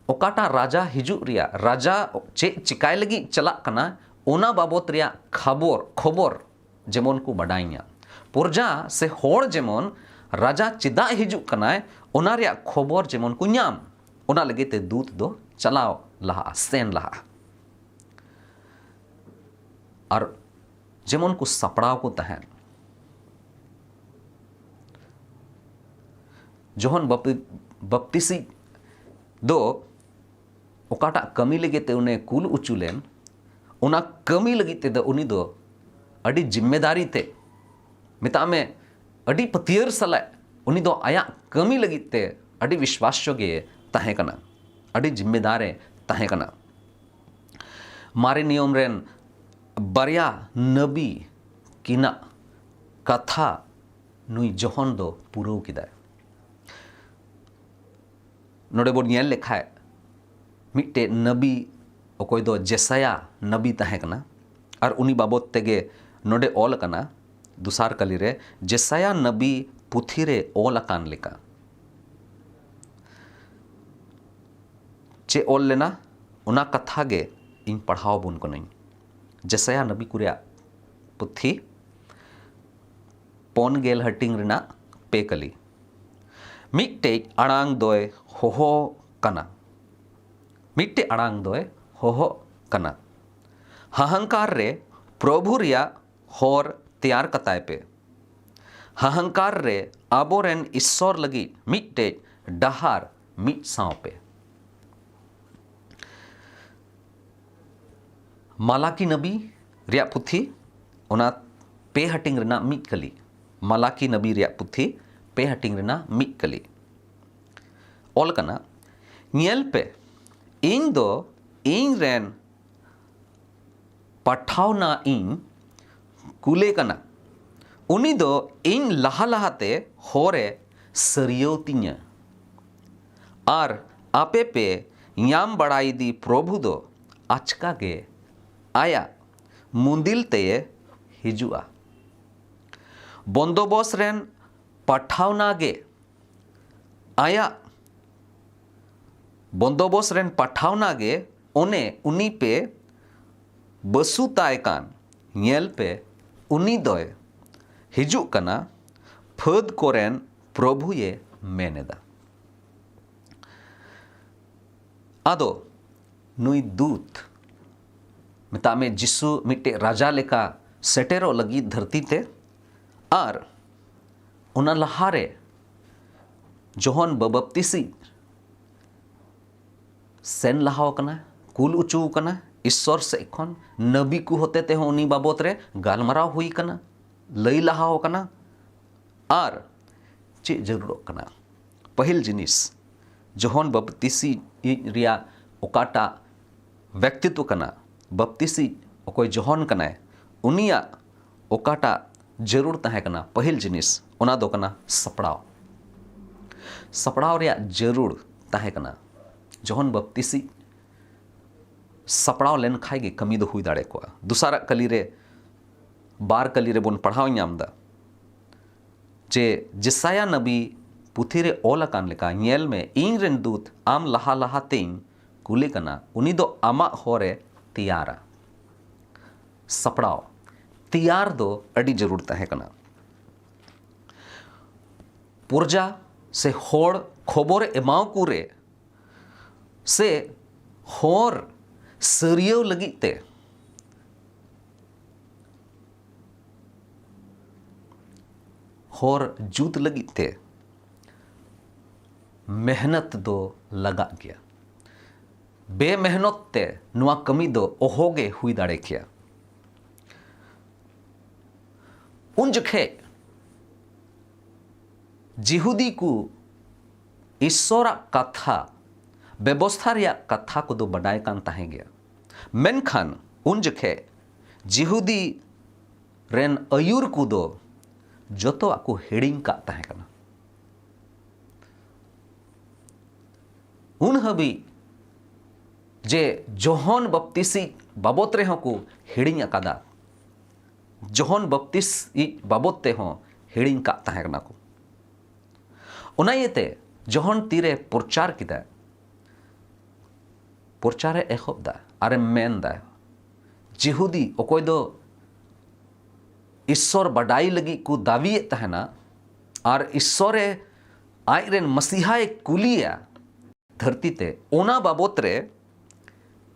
ᱚᱠᱟᱴᱟᱜ ᱨᱟᱡᱟ ᱦᱤᱡᱩᱜ ᱨᱮᱭᱟᱜ, ᱨᱟᱡᱟ ᱪᱮᱫ ᱪᱤᱠᱟᱭ ᱞᱟᱹᱜᱤᱫ ᱪᱟᱞᱟᱜ ᱠᱟᱱᱟ, ᱚᱱᱟ ᱵᱟᱵᱚᱛ ᱨᱮᱭᱟᱜ ᱠᱷᱟᱵᱚᱨ, ᱠᱷᱚᱵᱚᱨ ᱡᱮᱢᱚᱱ ᱠᱚ ᱵᱟᱰᱟᱭ ᱧᱟᱢ᱾ ᱯᱨᱚᱡᱟ ᱥᱮ ᱦᱚᱲ ᱡᱮᱢᱚᱱ ᱨᱟᱡᱟ ᱪᱮᱫᱟᱜ ᱦᱤᱡᱩᱜ ᱠᱟᱱᱟᱭ, ᱚᱱᱟ ᱨᱮᱭᱟᱜ ᱠᱷᱚᱵᱚᱨ ᱡᱮᱢᱚᱱ ᱠᱚ ᱧᱟᱢ, ᱚᱱᱟ ᱞᱟᱹᱜᱤᱫ ᱛᱮ ᱫᱩᱛ ᱫᱚ ᱪᱟᱞᱟᱣ ᱞᱟᱦᱟᱜᱼᱟ, ᱥᱮᱱ ᱞᱟᱦᱟᱜᱼᱟ᱾ ᱟᱨ ᱡᱮᱢᱚᱱ ᱠᱚ ᱥᱟᱯᱲᱟᱣ ᱠᱚ ᱛᱟᱦᱮᱸᱱ᱾ ᱡᱚᱦᱚᱱ ᱵᱟᱯ-, ᱵᱟᱯᱛᱤᱥᱤ ᱫᱚ ᱚᱠᱟᱴᱟᱜ ᱠᱟᱹᱢᱤ ᱞᱟᱹᱜᱤᱫ ᱛᱮ ᱩᱱᱤ ᱠᱩᱞ ᱚᱪᱚ ᱞᱮᱱ, ᱚᱱᱟ ᱠᱟᱹᱢᱤ ᱞᱟᱹᱜᱤᱫ ᱛᱮᱫᱚ ᱩᱱᱤ ᱫᱚ ᱟᱹᱰᱤ ᱡᱤᱢᱢᱮᱫᱟᱨᱤ ᱛᱮ, ᱢᱮᱛᱟᱜ ᱢᱮ, ᱟᱹᱰᱤ ᱯᱟᱹᱛᱭᱟᱹᱨ ᱥᱟᱞᱟᱜ ᱩᱱᱤ ᱫᱚ ᱟᱭᱟᱜ ᱠᱟᱹᱢᱤ ᱞᱟᱹᱜᱤᱫ ᱛᱮ ᱟᱹᱰᱤ ᱵᱤᱥᱣᱟᱥᱭᱚ ᱜᱮ ᱛᱟᱦᱮᱸ ᱠᱟᱱᱟ, ᱟᱹᱰᱤ ᱡᱤᱢᱢᱮᱫᱟᱨᱮ ᱛᱟᱦᱮᱸ ᱠᱟᱱᱟ᱾ ᱢᱟᱨᱮ ᱱᱤᱭᱚᱢ ᱨᱮᱱ ᱵᱟᱨᱭᱟ ᱱᱟᱵᱤ ᱠᱤᱱᱟᱜ ᱠᱟᱛᱷᱟ ᱱᱩᱭ ᱡᱚᱦᱚᱱ ᱫᱚ ᱯᱩᱨᱟᱹᱣ ᱠᱮᱫᱟᱭ᱾ ᱱᱚᱰᱮ ᱵᱚᱱ ᱧᱮᱞ ᱞᱮᱠᱷᱟᱡ, ᱢᱤᱫᱴᱮᱡ ᱱᱟᱵᱤ, ᱚᱠᱚᱭ ᱫᱚ ᱡᱮᱥᱟᱭᱟ ᱱᱟᱵᱤ ᱛᱟᱦᱮᱸ ᱠᱟᱱᱟ, ᱟᱨ ᱩᱱᱤ ᱵᱟᱵᱚᱛ ᱛᱮᱜᱮ ᱱᱚᱰᱮ ᱚᱞ ᱟᱠᱟᱱᱟ, ᱫᱚᱥᱟᱨ ᱠᱟᱹᱞᱤ ᱨᱮ ᱡᱮᱥᱟᱭᱟ ᱱᱟᱵᱤ ᱯᱩᱛᱷᱤ ᱨᱮ ᱚᱞ ᱟᱠᱟᱱ ᱞᱮᱠᱟ᱾ ᱪᱮᱫ ᱚᱞ ᱞᱮᱱᱟ, ᱚᱱᱟ ᱠᱟᱛᱷᱟ ᱜᱮ ᱤᱧ ᱯᱟᱲᱦᱟᱣ ᱟᱵᱚᱱ ᱠᱟᱹᱱᱟᱹᱧ᱾ ᱡᱮᱥᱟᱭᱟ ᱱᱟᱵᱤ ᱠᱚ ᱨᱮᱭᱟᱜ ᱯᱩᱛᱷᱤ, ᱯᱚᱱ ᱜᱮᱞ ᱦᱟᱹᱴᱤᱧ ᱨᱮᱱᱟᱜ ᱯᱮ ᱠᱟᱹᱞᱤ᱾ ᱢᱤᱫᱴᱮᱡ ᱟᱲᱟᱝ ᱫᱚᱭ ᱦᱚᱦᱚ ᱠᱟᱱᱟ, ᱢᱤᱫᱴᱮᱡ ᱟᱲᱟᱝ ᱫᱚᱭ ᱦᱚᱦᱚ ᱠᱟᱱᱟ, ᱦᱟᱦᱟᱝᱠᱟᱨ ᱨᱮ ᱯᱨᱚᱵᱷᱩ ᱨᱮᱭᱟᱜ ᱦᱚᱨ ᱛᱮᱭᱟᱨ ᱠᱟᱛᱟᱭ ᱯᱮ᱾ ᱦᱟᱦᱟᱝᱠᱟᱨ ᱨᱮ ᱟᱵᱚᱨᱮᱱ ᱤᱥᱥᱚᱨ ᱞᱟᱹᱜᱤᱫ ᱢᱤᱫᱴᱮᱡ ᱰᱟᱦᱟᱨ ᱢᱤᱫ ᱥᱟᱶ ᱯᱮ᱾ ᱢᱟᱞᱟᱠᱤ ᱱᱟᱵᱤ ᱨᱮᱭᱟᱜ ᱯᱩᱛᱷᱤ, ᱚᱱᱟ ᱯᱮ ᱦᱟᱹᱴᱤᱧ ᱨᱮᱱᱟᱜ ᱢᱤᱫ ᱠᱟᱹᱞᱤ᱾ ᱢᱟᱞᱟᱠᱤ ᱱᱟᱵᱤ ᱨᱮᱭᱟᱜ ᱯᱩᱛᱷᱤ, ᱯᱮ ᱦᱟᱹᱴᱤᱧ ᱨᱮᱱᱟᱜ ᱢᱤᱫ ᱠᱟᱹᱞᱤ᱾ ᱚᱞ ᱠᱟᱱᱟ, ᱧᱮᱞ ᱯᱮ, ᱤᱧ ᱫᱚ ᱤᱧ ᱨᱮᱱ ᱯᱟᱴᱷᱟᱣᱱᱟ ᱤᱧ ᱠᱩᱞᱮ ᱠᱟᱱᱟ᱾ ᱩᱱᱤ ᱫᱚ ᱤᱧ ᱞᱟᱦᱟ ᱞᱟᱦᱟᱛᱮ ᱦᱚᱨᱮ ᱥᱟᱹᱨᱭᱟᱹᱣ ᱛᱤᱧᱟᱹ᱾ ᱟᱨ ᱟᱯᱮ ᱯᱮ ᱧᱟᱢ ᱵᱟᱲᱟᱭᱮᱫᱤ ᱯᱨᱚᱵᱷᱩ ᱫᱚ ᱟᱪᱠᱟ ᱜᱮ ᱟᱭᱟᱜ ᱢᱩᱸᱫᱤᱞ ᱛᱮᱭᱮ ᱦᱤᱡᱩᱜᱼᱟ᱾ ᱵᱚᱱᱫᱚᱵᱚᱥ ᱨᱮᱱ ᱯᱟᱴᱷᱟᱣᱱᱟ ᱜᱮ ᱟᱭᱟᱜ ᱵᱚᱱᱫᱚᱵᱚᱥ ᱨᱮᱱ ᱯᱟᱴᱷᱟᱣᱱᱟ ᱜᱮ ᱚᱱᱮ ᱩᱱᱤ ᱯᱮ ᱵᱟᱹᱥᱩᱛᱟᱭ ᱠᱟᱱ, ᱧᱮᱞ ᱯᱮ, ᱩᱱᱤ ᱫᱚᱭ ᱦᱤᱡᱩᱜ ᱠᱟᱱᱟ, ᱯᱷᱟᱹᱫᱽ ᱠᱚᱨᱮᱱ ᱯᱨᱚᱵᱷᱩᱭᱮ ᱢᱮᱱ ᱮᱫᱟ᱾ ᱟᱫᱚ ᱱᱩᱭ ᱫᱩᱛ, ᱢᱮᱛᱟᱜ ᱢᱮ, ᱡᱤᱥᱩ ᱢᱤᱫᱴᱮᱡ ᱨᱟᱡᱟ ᱞᱮᱠᱟ ᱥᱮᱴᱮᱨᱚᱜ ᱞᱟᱹᱜᱤᱫ ᱫᱷᱟᱹᱨᱛᱤ ᱛᱮ, ᱟᱨ ᱚᱱᱟ ᱞᱟᱦᱟᱨᱮ ᱡᱚᱦᱚᱱ ᱵᱟᱵᱟᱯᱛᱤᱥᱤ ᱥᱮᱱ ᱞᱟᱦᱟᱣ ᱠᱟᱱᱟ, ᱠᱩᱞ ᱚᱪᱚ ᱟᱠᱟᱱᱟ ᱤᱥᱥᱚᱨ ᱥᱮᱫ ᱠᱷᱚᱱ᱾ ᱱᱟᱵᱤ ᱠᱚ ᱦᱚᱛᱮ ᱛᱮᱦᱚᱸ ᱩᱱᱤ ᱵᱟᱵᱚᱛ ᱨᱮ ᱜᱟᱞᱢᱟᱨᱟᱣ ᱦᱩᱭ ᱠᱟᱱᱟ, ᱞᱟᱹᱭ ᱞᱟᱦᱟᱣ ᱠᱟᱱᱟ᱾ ᱟᱨ ᱪᱮᱫ ᱡᱟᱹᱨᱩᱲᱚᱜ ᱠᱟᱱᱟ? ᱯᱟᱹᱦᱤᱞ ᱡᱤᱱᱤᱥ, ᱡᱚᱦᱚᱱ ᱵᱟᱯᱛᱤᱥᱤ ᱨᱮᱭᱟᱜ ᱚᱠᱟᱴᱟᱜ ᱵᱮᱠᱛᱤᱛᱣᱚ ᱠᱟᱱᱟ, ᱵᱟᱯᱛᱤᱥᱤ ᱚᱠᱚᱭ ᱡᱚᱦᱚᱱ ᱠᱟᱱᱟᱭ, ᱩᱱᱤᱭᱟᱜ ᱚᱠᱟᱴᱟᱜ ᱡᱟᱹᱨᱩᱲ ᱛᱟᱦᱮᱸ ᱠᱟᱱᱟ, ᱯᱟᱹᱦᱤᱞ ᱡᱤᱱᱤᱥ, ᱚᱱᱟ ᱫᱚ ᱠᱟᱱᱟ ᱥᱟᱯᱲᱟᱣ᱾ ᱥᱟᱯᱲᱟᱣ ᱨᱮᱭᱟᱜ ᱡᱟᱹᱨᱩᱲ ᱛᱟᱦᱮᱸ ᱠᱟᱱᱟ᱾ ᱡᱚᱦᱚᱱ ᱵᱟᱯᱛᱤᱥᱤ ᱥᱟᱯᱲᱟᱣ ᱞᱮᱱ ᱠᱷᱟᱡ ᱜᱮ ᱠᱟᱹᱢᱤ ᱫᱚ ᱦᱩᱭ ᱫᱟᱲᱮ ᱠᱚᱜᱼᱟ᱾ ᱫᱚᱥᱟᱨᱟᱜ ᱠᱟᱹᱞᱤ ᱨᱮ, ᱵᱟᱨ ᱠᱟᱹᱞᱤ ᱨᱮᱵᱚᱱ ᱯᱟᱲᱦᱟᱣ ᱧᱟᱢ ᱮᱫᱟ ᱡᱮ ᱡᱮᱥᱟᱭᱟ ᱱᱟᱵᱤ ᱯᱩᱛᱷᱤ ᱨᱮ ᱚᱞ ᱟᱠᱟᱱ ᱞᱮᱠᱟ, ᱧᱮᱞ ᱢᱮ, ᱤᱧ ᱨᱮᱱ ᱫᱩᱛ ᱟᱢ ᱞᱟᱦᱟ ᱞᱟᱦᱟ ᱛᱮᱧ ᱠᱩᱞᱮ ᱠᱟᱱᱟ, ᱩᱱᱤ ᱫᱚ ᱟᱢᱟᱜ ᱦᱚᱨ ᱮ ᱛᱮᱭᱟᱨᱟ᱾ ᱥᱟᱯᱲᱟᱣ, ᱛᱮᱭᱟᱨ ᱫᱚ ᱟᱹᱰᱤ ᱡᱟᱹᱨᱩᱲ ᱛᱟᱦᱮᱸ ᱠᱟᱱᱟ᱾ ᱯᱨᱚᱡᱟ ᱥᱮ ᱦᱚᱲ ᱠᱷᱚᱵᱚᱨ ᱮᱢᱟᱣ ᱠᱚ ᱨᱮ ᱥᱮ ᱦᱚᱨ ᱥᱟᱹᱨᱭᱟᱹᱣ ᱞᱟᱹᱜᱤᱫ ᱛᱮ, ᱦᱚᱨ ᱡᱩᱛ ᱞᱟᱹᱜᱤᱫ ᱛᱮ ᱢᱮᱦᱱᱚᱛ ᱫᱚ ᱞᱟᱜᱟᱜ ᱜᱮᱭᱟ᱾ ᱵᱮᱢᱮᱦᱱᱚᱛ ᱛᱮ ᱱᱚᱣᱟ ᱠᱟᱹᱢᱤ ᱫᱚ ᱚᱦᱚᱜᱮ ᱦᱩᱭ ᱫᱟᱲᱮ ᱠᱮᱭᱟ᱾ ᱩᱱ ᱡᱚᱠᱷᱮᱡ ᱡᱤᱦᱩᱫᱤ ᱠᱚ ᱤᱥᱥᱚᱨᱟᱜ ᱠᱟᱛᱷᱟ, ᱵᱮᱵᱚᱥᱛᱷᱟ ᱨᱮᱭᱟᱜ ᱠᱟᱛᱷᱟ ᱠᱚᱫᱚ ᱵᱟᱰᱟᱭ ᱠᱟᱱ ᱛᱟᱦᱮᱸ ᱜᱮᱭᱟ᱾ ᱢᱮᱱᱠᱷᱟᱱ ᱩᱱ ᱡᱚᱠᱷᱮᱡ ᱡᱤᱦᱩᱫᱤ ᱨᱮᱱ ᱟᱹᱭᱩᱨ ᱠᱚᱫᱚ ᱡᱚᱛᱚᱣᱟᱜ ᱠᱚ ᱦᱤᱲᱤᱧ ᱠᱟᱜ ᱛᱟᱦᱮᱸ ᱠᱟᱱᱟ᱾ ᱩᱱ ᱦᱟᱹᱵᱤᱡ ᱡᱮ ᱡᱚᱦᱚᱱ ᱵᱟᱯᱛᱤᱥᱤᱡ ᱵᱟᱵᱚᱛ ᱨᱮᱦᱚᱸ ᱠᱚ ᱦᱤᱲᱤᱧ ᱟᱠᱟᱫᱟ, ᱡᱚᱦᱚᱱ ᱵᱟᱯᱛᱤᱥᱤᱡ ᱵᱟᱵᱚᱛ ᱛᱮᱦᱚᱸ ᱦᱤᱲᱤᱧ ᱠᱟᱜ ᱛᱟᱦᱮᱸ ᱠᱟᱱᱟ ᱠᱚ᱾ ᱚᱱᱟ ᱤᱭᱟᱹᱛᱮ ᱡᱚᱦᱚᱱ ᱛᱤᱨᱮ ᱯᱨᱚᱪᱟᱨ ᱠᱮᱫᱟ, ᱯᱨᱚᱪᱟᱨᱮ ᱮᱦᱚᱵ ᱫᱟ ᱟᱨᱮ ᱢᱮᱱ ᱫᱟ, ᱡᱤᱦᱩᱫᱤ ᱚᱠᱚᱭ ᱫᱚ ᱤᱥᱥᱚᱨ ᱵᱟᱰᱟᱭ ᱞᱟᱹᱜᱤᱫ ᱠᱚ ᱫᱟᱹᱵᱤᱭᱮᱫ ᱛᱟᱦᱮᱱᱟ ᱟᱨ ᱤᱥᱥᱚᱨᱮ ᱟᱡ ᱨᱮᱱ ᱢᱟᱥᱤᱦᱟᱭ ᱠᱩᱞᱤᱭᱟ ᱫᱷᱟᱹᱨᱛᱤ ᱛᱮ, ᱚᱱᱟ ᱵᱟᱵᱚᱛ ᱨᱮ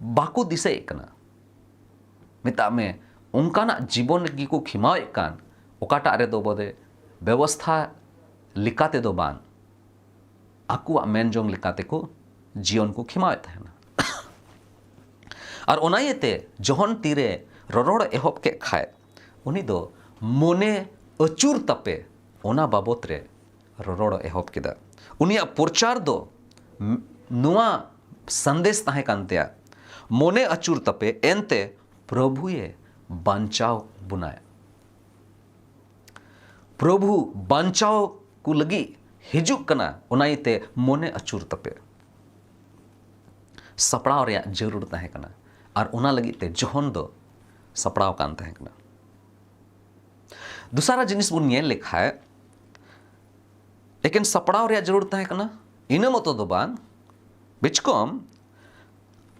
ᱵᱟᱠᱚ ᱫᱤᱥᱟᱹᱭᱮᱫ ᱠᱟᱱᱟ᱾ ᱢᱮᱛᱟᱜ ᱢᱮ, ᱚᱱᱠᱟᱱᱟᱜ ᱡᱤᱵᱚᱱ ᱜᱮᱠᱚ ᱠᱷᱮᱢᱟᱣᱮᱫ ᱠᱟᱱ, ᱚᱠᱟᱴᱟᱜ ᱨᱮᱫᱚ ᱵᱚᱞᱮ ᱵᱮᱵᱚᱥᱛᱷᱟ ᱞᱮᱠᱟ ᱛᱮᱫᱚ ᱵᱟᱝ, ᱟᱠᱚᱣᱟᱜ ᱢᱮᱱ ᱡᱚᱝ ᱞᱮᱠᱟ ᱛᱮᱠᱚ ᱡᱤᱭᱚᱱ ᱠᱚ ᱠᱷᱮᱢᱟᱣᱮᱫ ᱛᱟᱦᱮᱱᱟ᱾ ᱟᱨ ᱚᱱᱟ ᱤᱭᱟᱹᱛᱮ ᱡᱚᱦᱚᱱ ᱛᱤᱨᱮ ᱨᱚᱨᱚᱲ ᱮᱦᱚᱵ ᱠᱮᱫ ᱠᱷᱟᱡ, ᱩᱱᱤ ᱫᱚ ᱢᱚᱱᱮ ᱟᱹᱪᱩᱨ ᱛᱟᱯᱮ, ᱚᱱᱟ ᱵᱟᱵᱚᱛ ᱨᱮ ᱨᱚᱨᱚᱲ ᱮᱦᱚᱵ ᱠᱮᱫᱟ᱾ ᱩᱱᱤᱭᱟᱜ ᱯᱨᱚᱪᱟᱨ ᱫᱚ ᱱᱚᱣᱟ ᱥᱟᱸᱫᱮᱥ ᱛᱟᱦᱮᱸ ᱠᱟᱱ ᱛᱟᱭᱟ, ᱢᱚᱱᱮ ᱟᱹᱪᱩᱨ ᱛᱟᱯᱮ, ᱮᱱᱛᱮ ᱯᱨᱚᱵᱷᱩᱭᱮ ᱵᱟᱧᱪᱟᱣ ᱵᱚᱱᱟᱭ᱾ ᱯᱨᱚᱵᱷᱩ ᱵᱟᱧᱪᱟᱣ ᱠᱚ ᱞᱟᱹᱜᱤᱫ ᱦᱤᱡᱩᱜ ᱠᱟᱱᱟ, ᱚᱱᱟ ᱤᱭᱟᱹᱛᱮ ᱢᱚᱱᱮ ᱟᱹᱪᱩᱨ ᱛᱟᱯᱮ᱾ ᱥᱟᱯᱲᱟᱣ ᱨᱮᱭᱟᱜ ᱡᱟᱹᱨᱩᱲ ᱛᱟᱦᱮᱸ ᱠᱟᱱᱟ, ᱟᱨ ᱚᱱᱟ ᱞᱟᱹᱜᱤᱫ ᱛᱮ ᱡᱚᱦᱚᱱ ᱫᱚ ᱥᱟᱯᱲᱟᱣ ᱠᱟᱱ ᱛᱟᱦᱮᱸ ᱠᱟᱱᱟ᱾ ᱫᱚᱥᱟᱨᱟ ᱡᱤᱱᱤᱥ ᱵᱚᱱ ᱧᱮᱞ ᱞᱮᱠᱷᱟᱡ, ᱮᱠᱮᱱ ᱥᱟᱯᱲᱟᱣ ᱨᱮᱭᱟᱜ ᱡᱟᱹᱨᱩᱲ ᱛᱟᱦᱮᱸ ᱠᱟᱱᱟ, ᱤᱱᱟᱹ ᱢᱚᱛᱚ ᱫᱚ ᱵᱟᱝ, ᱵᱤᱪᱠᱚᱢ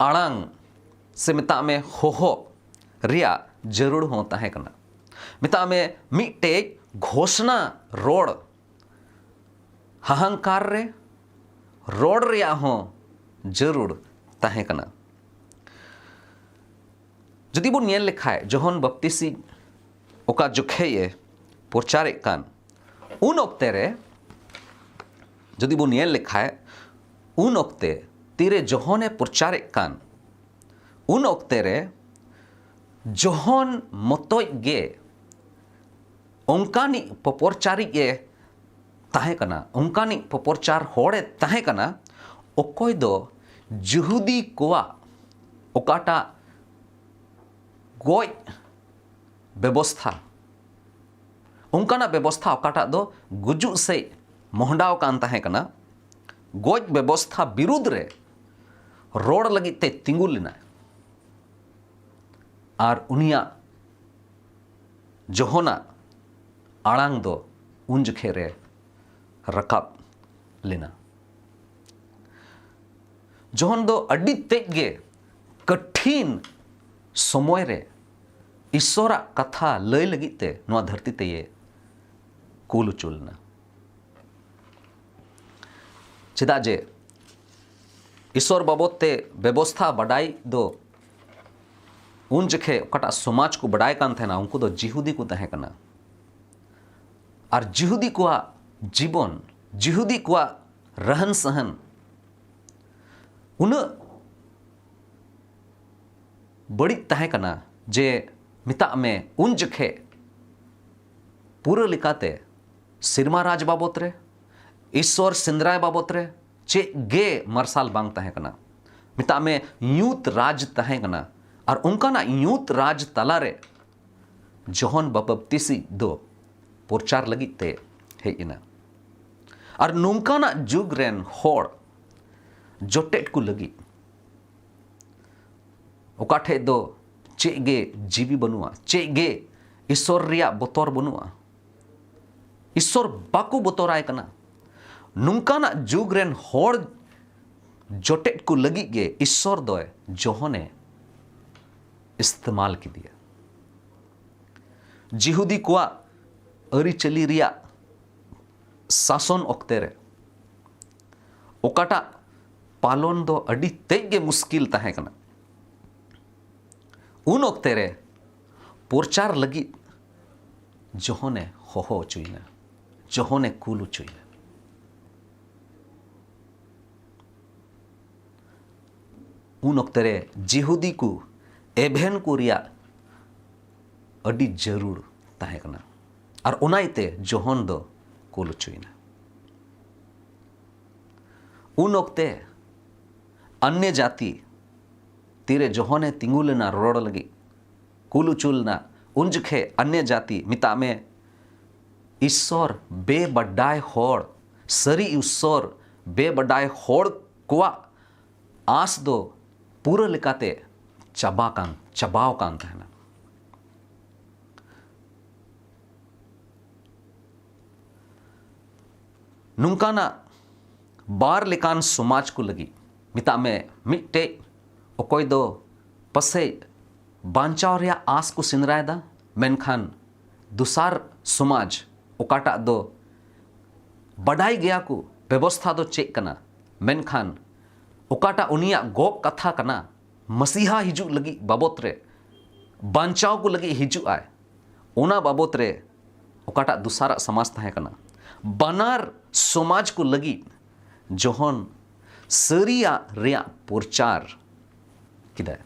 ᱟᱲᱟᱝ ᱥᱮ ᱢᱮᱛᱟᱜ ᱢᱮ ᱦᱚᱦᱚ ᱨᱮᱭᱟᱜ ᱡᱟᱹᱨᱩᱲ ᱦᱚᱸ ᱛᱟᱦᱮᱸ ᱠᱟᱱᱟ᱾ ᱢᱮᱛᱟᱜ ᱢᱮ ᱢᱤᱫᱴᱮᱡ ᱜᱷᱳᱥᱱᱟ ᱨᱚᱲ ᱦᱟᱦᱟᱝᱠᱟᱨ ᱨᱮ ᱨᱚᱲ ᱨᱮᱭᱟᱜ ᱦᱚᱸ ᱡᱟᱹᱨᱩᱲ ᱛᱟᱦᱮᱸ ᱠᱟᱱᱟ᱾ ᱡᱩᱫᱤ ᱵᱚᱱ ᱧᱮᱞ ᱞᱮᱠᱷᱟᱡ ᱡᱚᱦᱚᱱ ᱵᱟᱯᱛᱤᱥᱤ ᱚᱠᱟ ᱡᱚᱠᱷᱮᱡ ᱮ ᱯᱨᱚᱪᱟᱨᱮᱫ ᱠᱟᱱ ᱩᱱ ᱚᱠᱛᱮ ᱨᱮ ᱡᱩᱫᱤ ᱵᱚᱱ ᱧᱮᱞ ᱞᱮᱠᱷᱟᱡ ᱩᱱ ᱚᱠᱛᱮ ᱛᱤᱨᱮ ᱡᱚᱦᱚᱱᱮ ᱯᱨᱚᱪᱟᱨᱮᱫ ᱠᱟᱱ ᱩᱱ ᱚᱠᱛᱮ ᱨᱮ ᱡᱚᱦᱚᱱ ᱢᱚᱛᱚᱡ ᱜᱮ ᱚᱱᱠᱟᱱᱤᱡ ᱯᱚᱯᱚᱨᱪᱟᱨᱤᱡ ᱮ ᱛᱟᱦᱮᱸ ᱠᱟᱱᱟ, ᱚᱱᱠᱟᱱᱤᱡ ᱯᱚᱯᱚᱨᱪᱟᱨ ᱦᱚᱲᱮ ᱛᱟᱦᱮᱸ ᱠᱟᱱᱟ, ᱚᱠᱚᱭ ᱫᱚ ᱡᱤᱦᱩᱫᱤ ᱠᱚᱣᱟᱜ ᱚᱠᱟᱴᱟᱜ ᱜᱚᱡ ᱵᱮᱵᱚᱥᱛᱷᱟ, ᱚᱱᱠᱟᱱᱟᱜ ᱵᱮᱵᱚᱥᱛᱷᱟ ᱚᱠᱟᱴᱟᱜ ᱫᱚ ᱜᱩᱡᱩᱜ ᱥᱮᱡ ᱢᱚᱦᱰᱟᱣ ᱠᱟᱱ ᱛᱟᱦᱮᱸ ᱠᱟᱱᱟ, ᱜᱚᱡ ᱵᱮᱵᱚᱥᱛᱷᱟ ᱵᱤᱨᱩᱫᱽ ᱨᱮ ᱨᱚᱲ ᱞᱟᱹᱜᱤᱫ ᱛᱮ ᱛᱤᱸᱜᱩ ᱞᱮᱱᱟᱭ᱾ ᱟᱨ ᱩᱱᱤᱭᱟᱜ ᱡᱚᱦᱚᱱᱟᱜ ᱟᱲᱟᱝ ᱫᱚ ᱩᱱ ᱡᱚᱠᱷᱮᱡ ᱨᱮ ᱨᱟᱠᱟᱵ ᱞᱮᱱᱟ᱾ ᱡᱚᱦᱚᱱ ᱫᱚ ᱟᱹᱰᱤ ᱛᱮᱫ ᱜᱮ ᱠᱚᱴᱷᱤᱱ ᱥᱚᱢᱚᱭ ᱨᱮ ᱤᱥᱚᱨᱟᱜ ᱠᱟᱛᱷᱟ ᱞᱟᱹᱭ ᱞᱟᱹᱜᱤᱫ ᱛᱮ ᱱᱚᱣᱟ ᱫᱷᱟᱹᱨᱛᱤ ᱛᱮᱭᱮ ᱠᱩᱞ ᱦᱚᱪᱚ ᱞᱮᱱᱟ᱾ ᱪᱮᱫᱟᱜ ᱡᱮ ᱤᱥᱚᱨ ᱵᱟᱵᱚᱫ ᱛᱮ ᱵᱮᱵᱚᱥᱛᱷᱟ ᱵᱟᱰᱟᱭ ᱫᱚ ᱩᱱ ᱡᱚᱠᱷᱮᱡ ᱚᱠᱟᱴᱟᱜ ᱥᱚᱢᱟᱡᱽ ᱠᱚ ᱵᱟᱰᱟᱭ ᱠᱟᱱ ᱛᱟᱦᱮᱱᱟ, ᱩᱱᱠᱩ ᱫᱚ ᱡᱤᱦᱩᱫᱤ ᱠᱚ ᱛᱟᱦᱮᱸ ᱠᱟᱱᱟ᱾ ᱟᱨ ᱡᱤᱦᱩᱫᱤ ᱠᱚᱣᱟᱜ ᱡᱤᱵᱚᱱ, ᱡᱤᱦᱩᱫᱤ ᱠᱚᱣᱟᱜ ᱨᱟᱦᱟᱱ ᱥᱟᱦᱟᱱ ᱩᱱᱟᱹᱜ ᱵᱟᱹᱲᱤᱡ ᱛᱟᱦᱮᱸ ᱠᱟᱱᱟ ᱡᱮ ᱢᱮᱛᱟᱜ ᱢᱮ ᱩᱱ ᱡᱚᱠᱷᱮᱡ ᱯᱩᱨᱟᱹ ᱞᱮᱠᱟᱛᱮ ᱥᱮᱨᱢᱟ ᱨᱟᱡᱽ ᱵᱟᱵᱚᱛ ᱨᱮ, ᱤᱥᱥᱚᱨ ᱥᱮᱸᱫᱽᱨᱟᱭ ᱵᱟᱵᱚᱛ ᱨᱮ ᱪᱮᱫ ᱜᱮ ᱢᱟᱨᱥᱟᱞ ᱵᱟᱝ ᱛᱟᱦᱮᱸ ᱠᱟᱱᱟ᱾ ᱢᱮᱛᱟᱜ ᱢᱮ ᱧᱩᱛ ᱨᱟᱡᱽ ᱛᱟᱦᱮᱸ ᱠᱟᱱᱟ᱾ ᱟᱨ ᱚᱱᱠᱟᱱᱟᱜ ᱧᱩᱛ ᱨᱟᱡᱽ ᱛᱟᱞᱟᱨᱮ ᱡᱚᱦᱚᱱ ᱵᱟᱯᱛᱤᱥᱤ ᱫᱚ ᱯᱨᱚᱪᱟᱨ ᱞᱟᱹᱜᱤᱫ ᱛᱮ ᱦᱮᱡ ᱮᱱᱟ᱾ ᱟᱨ ᱱᱚᱝᱠᱟᱱᱟᱜ ᱡᱩᱜᱽ ᱨᱮᱱ ᱦᱚᱲ ᱡᱚᱴᱮᱫ ᱠᱚ ᱞᱟᱹᱜᱤᱫ ᱚᱠᱟ ᱴᱷᱮᱡ ᱫᱚ ᱪᱮᱫ ᱜᱮ ᱡᱤᱣᱤ ᱵᱟᱹᱱᱩᱜᱼᱟ, ᱪᱮᱫ ᱜᱮ ᱤᱥᱥᱚᱨ ᱨᱮᱭᱟᱜ ᱵᱚᱛᱚᱨ ᱵᱟᱹᱱᱩᱜᱼᱟ, ᱤᱥᱥᱚᱨ ᱵᱟᱠᱚ ᱵᱚᱛᱚᱨᱟᱭ ᱠᱟᱱᱟ, ᱱᱚᱝᱠᱟᱱᱟᱜ ᱡᱩᱜᱽ ᱨᱮᱱ ᱦᱚᱲ ᱡᱚᱴᱮᱫ ᱠᱚ ᱞᱟᱹᱜᱤᱫ ᱜᱮ ᱤᱥᱥᱚᱨ ᱫᱚᱭ ᱡᱚᱦᱚᱱᱮ ᱤᱥᱛᱮᱢᱟᱞ ᱠᱮᱫᱮᱭᱟ᱾ ᱡᱤᱦᱩᱫᱤ ᱠᱚᱣᱟᱜ ᱟᱹᱨᱤᱪᱟᱹᱞᱤ ᱨᱮᱭᱟᱜ ᱥᱟᱥᱚᱱ ᱚᱠᱛᱮ ᱨᱮ ᱚᱠᱟᱴᱟᱜ ᱯᱟᱞᱚᱱ ᱫᱚ ᱟᱹᱰᱤ ᱛᱮᱫ ᱜᱮ ᱢᱩᱥᱠᱤᱞ ᱛᱟᱦᱮᱸ ᱠᱟᱱᱟ, ᱩᱱ ᱚᱠᱛᱮ ᱨᱮ ᱯᱨᱚᱪᱟᱨ ᱞᱟᱹᱜᱤᱫ ᱡᱚᱦᱚᱱᱮ ᱦᱚᱦᱚ ᱦᱚᱪᱚᱭᱮᱱᱟ, ᱡᱚᱦᱚᱱᱮ ᱠᱩᱞ ᱦᱚᱪᱚᱭᱮᱱᱟ᱾ ᱩᱱ ᱚᱠᱛᱮ ᱨᱮ ᱡᱤᱦᱩᱫᱤ ᱠᱚ ᱮᱵᱷᱮᱱ ᱠᱚ ᱨᱮᱭᱟᱜ ᱟᱹᱰᱤ ᱡᱟᱹᱨᱩᱲ ᱛᱟᱦᱮᱸ ᱠᱟᱱᱟ, ᱟᱨ ᱚᱱᱟ ᱤᱭᱟᱹᱛᱮ ᱡᱚᱦᱚᱱ ᱫᱚ ᱠᱩᱞ ᱦᱚᱪᱚᱭᱮᱱᱟ᱾ ᱩᱱ ᱚᱠᱛᱮ ᱟᱱᱭᱚ ᱡᱟᱹᱛᱤ ᱛᱤᱨᱮ ᱡᱚᱦᱚᱱᱮ ᱛᱤᱸᱜᱩ ᱞᱮᱱᱟ ᱨᱚᱲ ᱞᱟᱹᱜᱤᱫ, ᱠᱩᱞ ᱦᱚᱪᱚ ᱞᱮᱱᱟ, ᱩᱱ ᱡᱚᱠᱷᱮᱡ ᱟᱱᱭᱚ ᱡᱟᱹᱛᱤ, ᱢᱮᱛᱟᱜ ᱢᱮ, ᱤᱥᱥᱚᱨ ᱵᱮᱵᱟᱰᱟᱭ ᱦᱚᱲ, ᱥᱟᱹᱨᱤ ᱤᱥᱥᱚᱨ ᱵᱮᱵᱟᱰᱟᱭ ᱦᱚᱲ ᱠᱚᱣᱟᱜ ᱟᱸᱥ ᱫᱚ ᱯᱩᱨᱟᱹ ᱞᱮᱠᱟᱛᱮ ᱪᱟᱵᱟ ᱠᱟᱱ, ᱪᱟᱵᱟᱣ ᱠᱟᱱ ᱛᱟᱦᱮᱱᱟ᱾ ᱱᱚᱝᱠᱟᱱᱟᱜ ᱵᱟᱨ ᱞᱮᱠᱟᱱ ᱥᱚᱢᱟᱡᱽ ᱠᱚ ᱞᱟᱹᱜᱤᱫ, ᱢᱮᱛᱟᱜ ᱢᱮ, ᱢᱤᱫᱴᱮᱡ ᱚᱠᱚᱭ ᱫᱚ ᱯᱟᱥᱮᱡ ᱵᱟᱧᱪᱟᱣ ᱨᱮᱭᱟᱜ ᱟᱸᱥ ᱠᱚ ᱥᱮᱸᱫᱽᱨᱟᱭᱮᱫᱟ, ᱢᱮᱱᱠᱷᱟᱱ ᱫᱚᱥᱟᱨ ᱥᱚᱢᱟᱡᱽ ᱚᱠᱟᱴᱟᱜ ᱫᱚ ᱵᱟᱰᱟᱭ ᱜᱮᱭᱟ ᱠᱚ ᱵᱮᱵᱚᱥᱛᱷᱟ ᱫᱚ ᱪᱮᱫ ᱠᱟᱱᱟ, ᱢᱮᱱᱠᱷᱟᱱ ᱚᱠᱟᱴᱟᱜ ᱩᱱᱤᱭᱟᱜ ᱜᱚᱜ ᱠᱟᱛᱷᱟ ᱠᱟᱱᱟ, ᱢᱟᱥᱤᱦᱟ ᱦᱤᱡᱩᱜ ᱞᱟᱹᱜᱤᱫ ᱵᱟᱵᱚᱛ ᱨᱮ, ᱵᱟᱧᱪᱟᱣ ᱠᱚ ᱞᱟᱹᱜᱤᱫ ᱦᱤᱡᱩᱜ ᱟᱭ, ᱚᱱᱟ ᱵᱟᱵᱚᱛ ᱨᱮ ᱚᱠᱟᱴᱟᱜ ᱫᱚᱥᱟᱨᱟᱜ ᱥᱚᱢᱟᱡᱽ ᱛᱟᱦᱮᱸ ᱠᱟᱱᱟ, ᱵᱟᱱᱟᱨ ᱥᱚᱢᱟᱡᱽ ᱠᱚ ᱞᱟᱹᱜᱤᱫ ᱡᱚᱦᱚᱱ ᱥᱟᱹᱨᱤᱭᱟᱜ ᱨᱮᱭᱟᱜ ᱯᱨᱚᱪᱟᱨ ᱠᱮᱫᱟᱭ᱾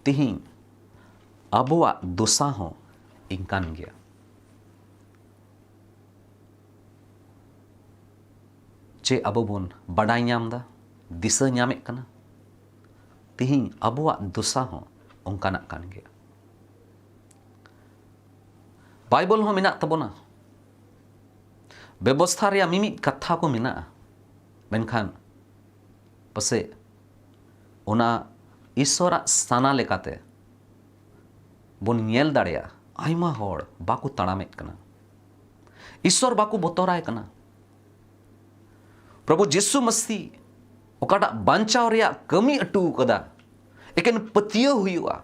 ᱛᱤᱦᱤᱧ ᱟᱵᱚᱣᱟᱜ ᱫᱚᱥᱟ ᱦᱚᱸ ᱤᱱᱠᱟᱱ ᱜᱮᱭᱟ᱾ ᱪᱮᱫ ᱟᱵᱚ ᱵᱚᱱ ᱵᱟᱰᱟᱭ ᱧᱟᱢ ᱮᱫᱟ, ᱫᱤᱥᱟᱹ ᱧᱟᱢᱮᱫ ᱠᱟᱱᱟ? ᱛᱤᱦᱤᱧ ᱟᱵᱚᱣᱟᱜ ᱫᱚᱥᱟ ᱦᱚᱸ ᱚᱱᱠᱟᱱᱟᱜ ᱠᱟᱱ ᱜᱮᱭᱟ᱾ ᱵᱟᱭᱵᱚᱞ ᱦᱚᱸ ᱢᱮᱱᱟᱜ ᱛᱟᱵᱚᱱᱟ, ᱵᱮᱵᱚᱥᱛᱷᱟ ᱨᱮᱭᱟᱜ ᱢᱤᱢᱤᱫ ᱠᱟᱛᱷᱟ ᱠᱚ ᱢᱮᱱᱟᱜᱼᱟ, ᱢᱮᱱᱠᱷᱟᱱ ᱯᱟᱥᱮᱡ ᱚᱱᱟ ᱤᱥᱥᱚᱨᱟᱜ ᱥᱟᱱᱟ ᱞᱮᱠᱟᱛᱮ ᱵᱚᱱ ᱧᱮᱞ ᱫᱟᱲᱮᱭᱟᱜᱼᱟ, ᱟᱭᱢᱟ ᱦᱚᱲ ᱵᱟᱠᱚ ᱛᱟᱲᱟᱢᱮᱫ ᱠᱟᱱᱟ, ᱤᱥᱥᱚᱨ ᱵᱟᱠᱚ ᱵᱚᱛᱚᱨᱟᱭ ᱠᱟᱱᱟ᱾ ᱯᱨᱚᱵᱷᱩ ᱡᱤᱥᱩ ᱢᱟᱹᱥᱤ ᱚᱠᱟᱴᱟᱜ ᱵᱟᱧᱪᱟᱣ ᱨᱮᱭᱟᱜ ᱠᱟᱹᱢᱤ ᱦᱚᱴᱚ ᱠᱟᱫᱟ, ᱮᱠᱮᱱ ᱯᱟᱹᱛᱭᱟᱹᱣ ᱦᱩᱭᱩᱜᱼᱟ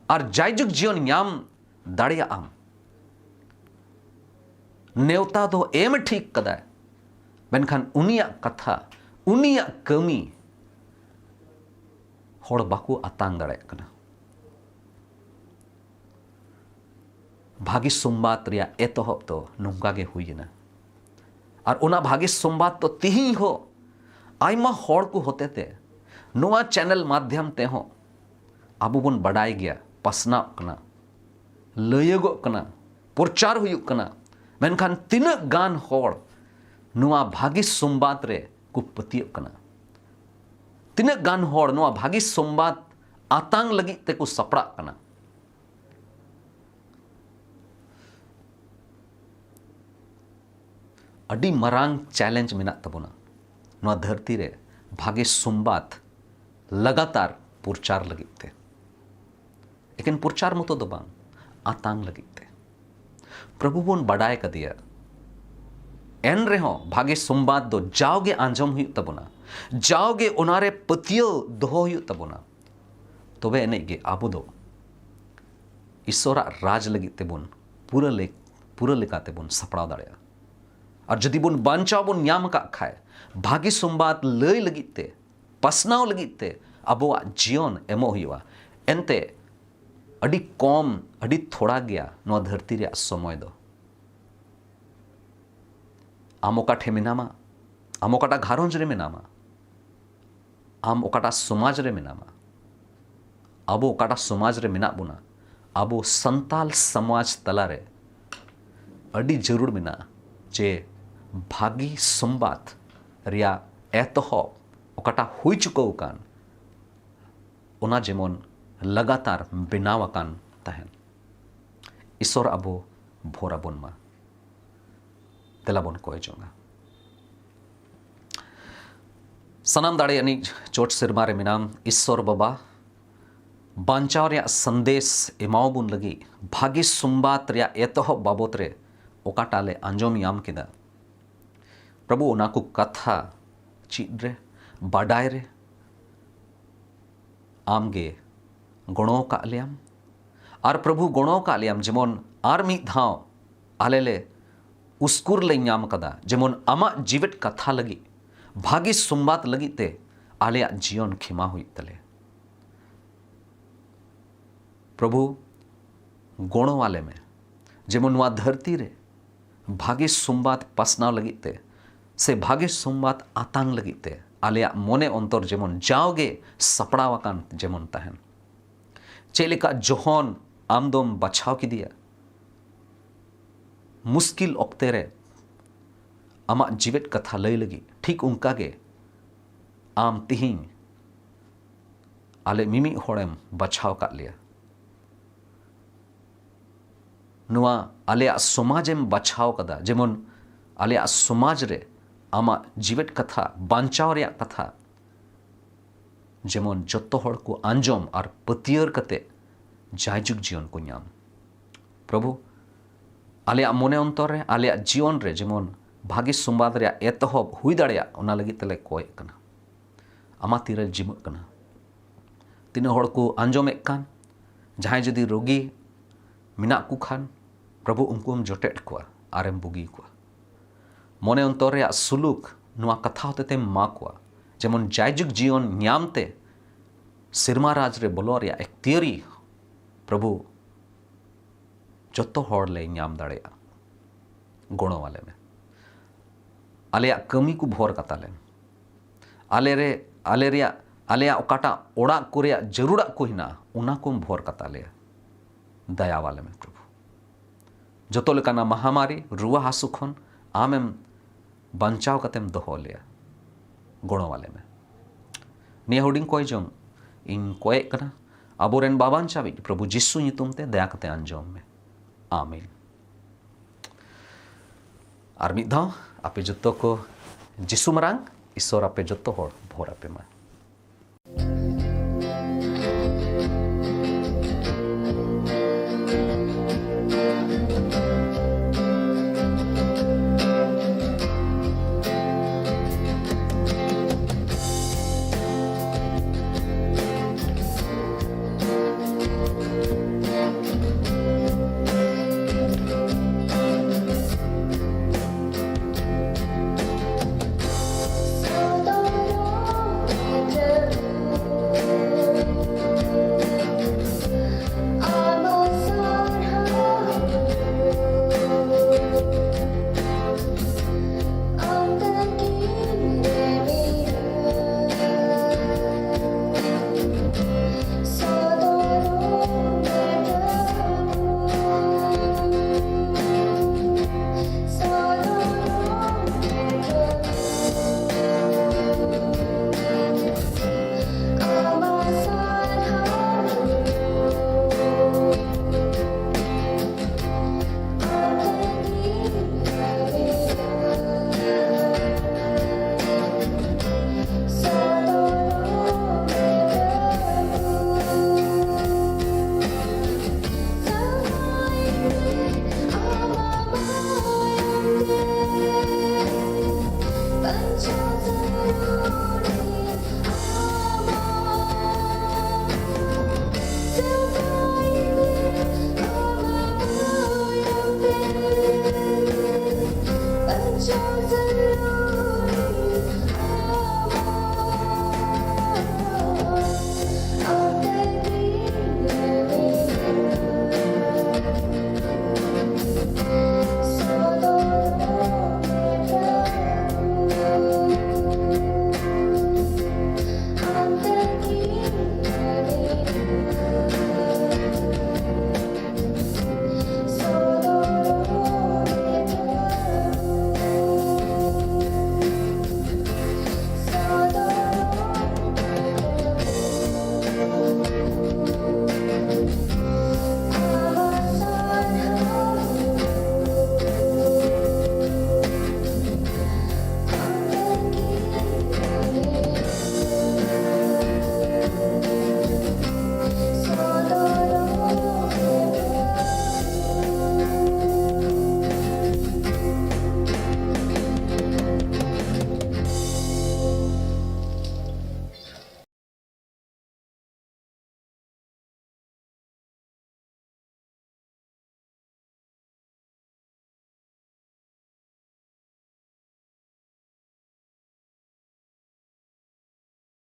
ᱟᱨ ᱡᱟᱭᱡᱩᱜᱽ ᱡᱤᱭᱚᱱ ᱧᱟᱢ ᱫᱟᱲᱮᱭᱟᱜ ᱟᱢ᱾ ᱱᱮᱣᱛᱟ ᱫᱚ ᱮᱢ ᱴᱷᱤᱠ ᱠᱟᱫᱟᱭ, ᱢᱮᱱᱠᱷᱟᱱ ᱩᱱᱤᱭᱟᱜ ᱠᱟᱛᱷᱟ, ᱩᱱᱤᱭᱟᱜ ᱠᱟᱹᱢᱤ ᱦᱚᱲ ᱵᱟᱠᱚ ᱟᱛᱟᱝ ᱫᱟᱲᱮᱭᱟᱜ ᱠᱟᱱᱟ᱾ ᱵᱷᱟᱹᱜᱤ ᱥᱚᱢᱵᱟᱫ ᱨᱮᱭᱟᱜ ᱮᱛᱚᱦᱚᱵ ᱫᱚ ᱱᱚᱝᱠᱟ ᱜᱮ ᱦᱩᱭᱮᱱᱟ᱾ ᱟᱨ ᱚᱱᱟ ᱵᱷᱟᱹᱜᱤ ᱥᱚᱢᱵᱟᱫ ᱫᱚ ᱛᱤᱦᱤᱧ ᱦᱚᱸ ᱟᱭᱢᱟ ᱦᱚᱲ ᱠᱚ ᱦᱚᱛᱮᱛᱮ ᱱᱚᱣᱟ ᱪᱮᱱᱮᱞ ᱢᱟᱫᱽᱫᱷᱚᱢ ᱛᱮᱦᱚᱸ ᱟᱵᱚ ᱵᱚᱱ ᱵᱟᱰᱟᱭ ᱜᱮᱭᱟ, ᱯᱟᱥᱱᱟᱣᱚᱜ ᱠᱟᱱᱟ, ᱞᱟᱹᱭᱟᱹᱜᱚᱜ ᱠᱟᱱᱟ, ᱯᱨᱚᱪᱟᱨ ᱦᱩᱭᱩᱜ ᱠᱟᱱᱟ᱾ ᱢᱮᱱᱠᱷᱟᱱ ᱛᱤᱱᱟᱹᱜ ᱜᱟᱱ ᱦᱚᱲ ᱱᱚᱣᱟ ᱵᱷᱟᱹᱜᱤ ᱥᱚᱢᱵᱟᱫ ᱨᱮ ᱠᱚ ᱯᱟᱹᱛᱭᱟᱹᱜ ᱠᱟᱱᱟ? ᱛᱤᱱᱟᱹᱜ ᱜᱟᱱ ᱦᱚᱲ ᱱᱚᱣᱟ ᱵᱷᱟᱹᱜᱤ ᱥᱚᱢᱵᱟᱫ ᱟᱛᱟᱝ ᱞᱟᱹᱜᱤᱫ ᱛᱮᱠᱚ ᱥᱟᱯᱲᱟᱜ ᱠᱟᱱᱟ? ᱟᱹᱰᱤ ᱢᱟᱨᱟᱝ ᱪᱮᱞᱮᱧᱡᱽ ᱢᱮᱱᱟᱜ ᱛᱟᱵᱚᱱᱟ ᱱᱚᱣᱟ ᱫᱷᱟᱹᱨᱛᱤ ᱨᱮ ᱵᱷᱟᱜᱮ ᱥᱚᱢᱵᱟᱫ ᱞᱟᱜᱟᱛᱟᱨ ᱯᱨᱚᱪᱟᱨ ᱞᱟᱹᱜᱤᱫ ᱛᱮ᱾ ᱮᱠᱮᱱ ᱯᱨᱚᱪᱟᱨ ᱢᱚᱛᱚ ᱫᱚ ᱵᱟᱝ, ᱟᱛᱟᱝ ᱞᱟᱹᱜᱤᱫ ᱛᱮ᱾ ᱯᱨᱚᱵᱷᱩ ᱵᱚᱱ ᱵᱟᱰᱟᱭ ᱠᱟᱫᱮᱭᱟ, ᱮᱱ ᱨᱮᱦᱚᱸ ᱵᱷᱟᱜᱮ ᱥᱚᱢᱵᱟᱫ ᱫᱚ ᱡᱟᱣᱜᱮ ᱟᱸᱡᱚᱢ ᱦᱩᱭᱩᱜ ᱛᱟᱵᱚᱱᱟ, ᱡᱟᱣᱜᱮ ᱚᱱᱟᱨᱮ ᱯᱟᱹᱛᱭᱟᱹᱣ ᱫᱚᱦᱚ ᱦᱩᱭᱩᱜ ᱛᱟᱵᱚᱱᱟ᱾ ᱛᱚᱵᱮ ᱮᱱᱮᱡ ᱜᱮ ᱟᱵᱚ ᱫᱚ ᱤᱥᱚᱨᱟᱜ ᱨᱟᱡᱽ ᱞᱟᱹᱜᱤᱫ ᱛᱮᱵᱚᱱ ᱯᱩᱨᱟᱹ ᱞᱮ-, ᱯᱩᱨᱟᱹ ᱞᱮᱠᱟ ᱛᱮᱵᱚᱱ ᱥᱟᱯᱲᱟᱣ ᱫᱟᱲᱮᱭᱟᱜᱼᱟ᱾ ᱟᱨ ᱡᱩᱫᱤ ᱵᱚᱱ ᱵᱟᱧᱪᱟᱣ ᱵᱚᱱ ᱧᱟᱢ ᱟᱠᱟᱫ ᱠᱷᱟᱡ, ᱵᱷᱟᱹᱜᱤ ᱥᱚᱢᱵᱟᱫ ᱞᱟᱹᱭ ᱞᱟᱹᱜᱤᱫ ᱛᱮ, ᱯᱟᱥᱱᱟᱣ ᱞᱟᱹᱜᱤᱫ ᱛᱮ ᱟᱵᱚᱣᱟᱜ ᱡᱤᱭᱚᱱ ᱮᱢᱚᱜ ᱦᱩᱭᱩᱜᱼᱟ᱾ ᱮᱱᱛᱮ ᱟᱹᱰᱤ ᱠᱚᱢ, ᱟᱹᱰᱤ ᱛᱷᱚᱲᱟ ᱜᱮᱭᱟ ᱱᱚᱣᱟ ᱫᱷᱟᱹᱨᱛᱤ ᱨᱮᱭᱟᱜ ᱥᱚᱢᱚᱭ ᱫᱚ᱾ ᱟᱢ ᱚᱠᱟ ᱴᱷᱮᱱ ᱢᱮᱱᱟᱢᱟ, ᱟᱢ ᱚᱠᱟᱴᱟᱜ ᱜᱷᱟᱨᱚᱸᱡᱽ ᱨᱮ ᱢᱮᱱᱟᱢᱟ, ᱟᱢ ᱚᱠᱟᱴᱟᱜ ᱥᱚᱢᱟᱡᱽ ᱨᱮ ᱢᱮᱱᱟᱢᱟ, ᱟᱵᱚ ᱚᱠᱟᱴᱟᱜ ᱥᱚᱢᱟᱡᱽ ᱨᱮ ᱢᱮᱱᱟᱜ ᱵᱚᱱᱟ, ᱟᱵᱚ ᱥᱟᱱᱛᱟᱞ ᱥᱚᱢᱟᱡᱽ ᱛᱟᱞᱟᱨᱮ ᱟᱹᱰᱤ ᱡᱟᱹᱨᱩᱲ ᱢᱮᱱᱟᱜᱼᱟ ᱡᱮ ᱵᱷᱟᱹᱜᱤ ᱥᱚᱢᱵᱟᱫ ᱨᱮᱭᱟᱜ ᱮᱛᱚᱦᱚᱵ ᱚᱠᱟᱴᱟᱜ ᱦᱩᱭ ᱪᱩᱠᱟᱹᱣ ᱟᱠᱟᱱ, ᱚᱱᱟ ᱡᱮᱢᱚᱱ ᱞᱟᱜᱟᱛᱟᱨ ᱵᱮᱱᱟᱣ ᱟᱠᱟᱱ ᱛᱟᱦᱮᱱ᱾ ᱤᱥᱚᱨ ᱟᱵᱚ ᱵᱷᱳᱨ ᱟᱵᱚᱱ ᱢᱟ᱾ ᱫᱮᱞᱟ ᱵᱚᱱ ᱠᱚᱭ ᱡᱚᱝᱟ᱾ ᱥᱟᱱᱟᱢ ᱫᱟᱲᱮ ᱟᱹᱱᱤᱡ ᱪᱚᱴ ᱥᱮᱨᱢᱟ ᱨᱮ ᱢᱮᱱᱟᱢ ᱤᱥᱥᱚᱨ ᱵᱟᱵᱟ, ᱵᱟᱧᱪᱟᱣ ᱨᱮᱭᱟᱜ ᱥᱟᱸᱫᱮᱥ ᱮᱢᱟᱣᱵᱚᱱ ᱞᱟᱹᱜᱤᱫ ᱵᱷᱟᱹᱜᱤ ᱥᱚᱢᱵᱟᱫ ᱨᱮᱭᱟᱜ ᱮᱛᱚᱦᱚᱵ ᱵᱟᱵᱚᱛ ᱨᱮ ᱚᱠᱟᱴᱟᱜ ᱞᱮ ᱟᱸᱡᱚᱢ ᱧᱟᱢ ᱠᱮᱫᱟ, ᱯᱨᱚᱵᱷᱩ, ᱚᱱᱟ ᱠᱚ ᱠᱟᱛᱷᱟ ᱪᱮᱫ ᱨᱮ, ᱵᱟᱰᱟᱭ ᱨᱮ ᱟᱢ ᱜᱮ ᱜᱚᱲᱚ ᱟᱠᱟᱫ ᱞᱮᱭᱟᱢ᱾ ᱟᱨ ᱯᱨᱚᱵᱷᱩ, ᱜᱚᱲᱚ ᱟᱠᱟᱫ ᱞᱮᱭᱟᱢ, ᱡᱮᱢᱚᱱ ᱟᱨ ᱢᱤᱫ ᱫᱷᱟᱣ ᱟᱞᱮ ᱞᱮ ᱩᱥᱠᱩᱨ ᱞᱮ ᱧᱟᱢ ᱠᱟᱫᱟ, ᱡᱮᱢᱚᱱ ᱟᱢᱟᱜ ᱡᱤᱣᱮᱫ ᱠᱟᱛᱷᱟ ᱞᱟᱹᱜᱤᱫ, ᱵᱷᱟᱹᱜᱤ ᱥᱚᱢᱵᱟᱫ ᱞᱟᱹᱜᱤᱫ ᱛᱮ ᱟᱞᱮᱭᱟᱜ ᱡᱤᱭᱚᱱ ᱠᱷᱮᱢᱟ ᱦᱩᱭᱩᱜ ᱛᱟᱞᱮᱭᱟ᱾ ᱯᱨᱚᱵᱷᱩ, ᱜᱚᱲᱚ ᱟᱞᱮ ᱢᱮ, ᱡᱮᱢᱚᱱ ᱱᱚᱣᱟ ᱫᱷᱟᱹᱨᱛᱤ ᱨᱮ ᱵᱷᱟᱹᱜᱤ ᱥᱚᱢᱵᱟᱫ ᱯᱟᱥᱱᱟᱣ ᱞᱟᱹᱜᱤᱫ ᱛᱮ ᱥᱮ ᱵᱷᱟᱹᱜᱤ ᱥᱚᱢᱵᱟᱫ ᱟᱛᱟᱝ ᱞᱟᱹᱜᱤᱫ ᱛᱮ ᱟᱞᱮᱭᱟᱜ ᱢᱚᱱᱮ ᱚᱱᱛᱚᱨ ᱡᱮᱢᱚᱱ ᱡᱟᱣᱜᱮ ᱥᱟᱯᱲᱟᱣ ᱟᱠᱟᱱ ᱡᱮᱢᱚᱱ ᱛᱟᱦᱮᱱ᱾ ᱪᱮᱫ ᱞᱮᱠᱟ ᱡᱚᱦᱚᱱ ᱟᱢ ᱫᱚᱢ ᱵᱟᱪᱷᱟᱣ ᱠᱮᱫᱮᱭᱟ ᱢᱩᱥᱠᱤᱞ ᱚᱠᱛᱮ ᱨᱮ ᱟᱢᱟᱜ ᱡᱤᱣᱮᱫ ᱠᱟᱛᱷᱟ ᱞᱟᱹᱭ ᱞᱟᱹᱜᱤᱫ, ᱴᱷᱤᱠ ᱚᱱᱠᱟ ᱜᱮ ᱟᱢ ᱛᱤᱦᱤᱧ ᱟᱞᱮ ᱢᱤᱢᱤᱫ ᱦᱚᱲᱮᱢ ᱵᱟᱪᱷᱟᱣ ᱟᱠᱟᱫ ᱞᱮᱭᱟ᱾ ᱱᱚᱣᱟ ᱟᱞᱮᱭᱟᱜ ᱥᱚᱢᱟᱡᱮᱢ ᱵᱟᱪᱷᱟᱣ ᱠᱟᱫᱟ, ᱡᱮᱢᱚᱱ ᱟᱞᱮᱭᱟᱜ ᱥᱚᱢᱟᱡᱽ ᱨᱮ ᱟᱢᱟᱜ ᱡᱤᱣᱮᱫ ᱠᱟᱛᱷᱟ, ᱵᱟᱧᱪᱟᱣ ᱨᱮᱭᱟᱜ ᱠᱟᱛᱷᱟ, ᱡᱮᱢᱚᱱ ᱡᱚᱛᱚ ᱦᱚᱲ ᱠᱚ ᱟᱸᱡᱚᱢ ᱟᱨ ᱯᱟᱹᱛᱭᱟᱹᱨ ᱠᱟᱛᱮ ᱡᱟᱭᱡᱩᱜᱽ ᱡᱤᱭᱚᱱ ᱠᱚ ᱧᱟᱢ᱾ ᱯᱨᱚᱵᱷᱩ, ᱟᱞᱮᱭᱟᱜ ᱢᱚᱱᱮ ᱚᱱᱛᱚᱨ ᱨᱮ, ᱟᱞᱮᱭᱟᱜ ᱡᱤᱭᱚᱱ ᱨᱮ ᱡᱮᱢᱚᱱ ᱵᱷᱟᱹᱜᱤ ᱥᱚᱢᱵᱟᱫ ᱨᱮᱭᱟᱜ ᱮᱛᱚᱦᱚᱵ ᱦᱩᱭ ᱫᱟᱲᱮᱭᱟᱜ, ᱚᱱᱟ ᱞᱟᱹᱜᱤᱫ ᱛᱮᱞᱮ ᱠᱚᱭᱮᱜ ᱠᱟᱱᱟ᱾ ᱟᱢᱟᱜ ᱛᱤᱨᱮ ᱡᱤᱢᱟᱹᱜ ᱠᱟᱱᱟ᱾ ᱛᱤᱱᱟᱹᱜ ᱦᱚᱲ ᱠᱚ ᱟᱸᱡᱚᱢᱮᱫ ᱠᱟᱱ, ᱡᱟᱦᱟᱸᱭ ᱡᱩᱫᱤ ᱨᱳᱜᱤ ᱢᱮᱱᱟᱜ ᱠᱚ ᱠᱷᱟᱱ, ᱯᱨᱚᱵᱷᱩ, ᱩᱱᱠᱩᱢ ᱡᱚᱴᱮᱫ ᱠᱚᱣᱟ ᱟᱨᱮᱢ ᱵᱩᱜᱤ ᱠᱚᱣᱟ᱾ ᱢᱚᱱᱮ ᱚᱱᱛᱚᱨ ᱨᱮᱭᱟᱜ ᱥᱩᱞᱩᱠ ᱱᱚᱣᱟ ᱠᱟᱛᱷᱟ ᱦᱚᱛᱮᱛᱮᱢ ᱮᱢᱟ ᱠᱚᱣᱟ, ᱡᱮᱢᱚᱱ ᱡᱟᱭᱡᱩᱜᱽ ᱡᱤᱭᱚᱱ ᱧᱟᱢ ᱛᱮ ᱥᱮᱨᱢᱟ ᱨᱟᱡᱽ ᱨᱮ ᱵᱚᱞᱚ ᱨᱮᱭᱟᱜ ᱮᱠᱛᱤᱭᱟᱹᱨᱤ, ᱯᱨᱚᱵᱷᱩ, ᱡᱚᱛᱚ ᱦᱚᱲ ᱞᱮ ᱧᱟᱢ ᱫᱟᱲᱮᱭᱟᱜᱼᱟ᱾ ᱜᱚᱲᱚ ᱟᱞᱮ ᱢᱮ᱾ ᱟᱞᱮᱭᱟᱜ ᱠᱟᱹᱢᱤ ᱠᱚ ᱵᱷᱚᱨ ᱠᱟᱛᱟ ᱞᱮᱢ᱾ ᱟᱞᱮ ᱨᱮ, ᱟᱞᱮ ᱨᱮᱭᱟᱜ, ᱟᱞᱮᱭᱟᱜ ᱚᱠᱟᱴᱟᱜ ᱚᱲᱟᱜ ᱠᱚ ᱨᱮᱭᱟᱜ ᱡᱟᱹᱨᱩᱲᱟᱜ ᱠᱚ ᱦᱮᱱᱟᱜᱼᱟ, ᱚᱱᱟ ᱠᱚᱢ ᱵᱷᱚᱨ ᱠᱟᱛᱟ ᱞᱮᱭᱟ᱾ ᱫᱟᱭᱟ ᱟᱞᱮ ᱢᱮ, ᱯᱨᱚᱵᱷᱩ᱾ ᱡᱚᱛᱚ ᱞᱮᱠᱟᱱᱟᱜ ᱢᱟᱦᱟᱢᱟᱨᱤ, ᱨᱩᱣᱟᱹ ᱦᱟᱹᱥᱩ ᱠᱷᱚᱱ ᱟᱢᱮᱢ ᱵᱟᱧᱪᱟᱣ ᱠᱟᱛᱮᱢ ᱫᱚᱦᱚ ᱞᱮᱭᱟ᱾ ᱜᱚᱲᱚ ᱟᱞᱮ ᱢᱮ᱾ ᱱᱤᱭᱟᱹ ᱦᱩᱰᱤᱧ ᱠᱚᱭ ᱡᱚᱝ ᱤᱧ ᱠᱚᱭᱮᱜ ᱠᱟᱱᱟ, ᱟᱵᱚᱨᱮᱱ ᱵᱟᱵᱟᱧᱪᱟᱣᱤᱡ ᱯᱨᱚᱵᱷᱩ ᱡᱤᱥᱩ ᱧᱩᱛᱩᱢ ᱛᱮ ᱫᱟᱭᱟ ᱠᱟᱛᱮ ᱟᱸᱡᱚᱢ ᱢᱮ᱾ ᱟᱢᱮᱱ᱾ ᱟᱨ ᱢᱤᱫ ᱫᱷᱟᱣ ᱟᱯᱮ ᱡᱚᱛᱚ ᱠᱚ ᱡᱤᱥᱩ ᱢᱟᱨᱟᱝ ᱤᱥᱚᱨ ᱟᱯᱮ ᱡᱚᱛᱚ ᱦᱚᱲ ᱵᱷᱚᱨ ᱟᱯᱮ ᱢᱟ᱾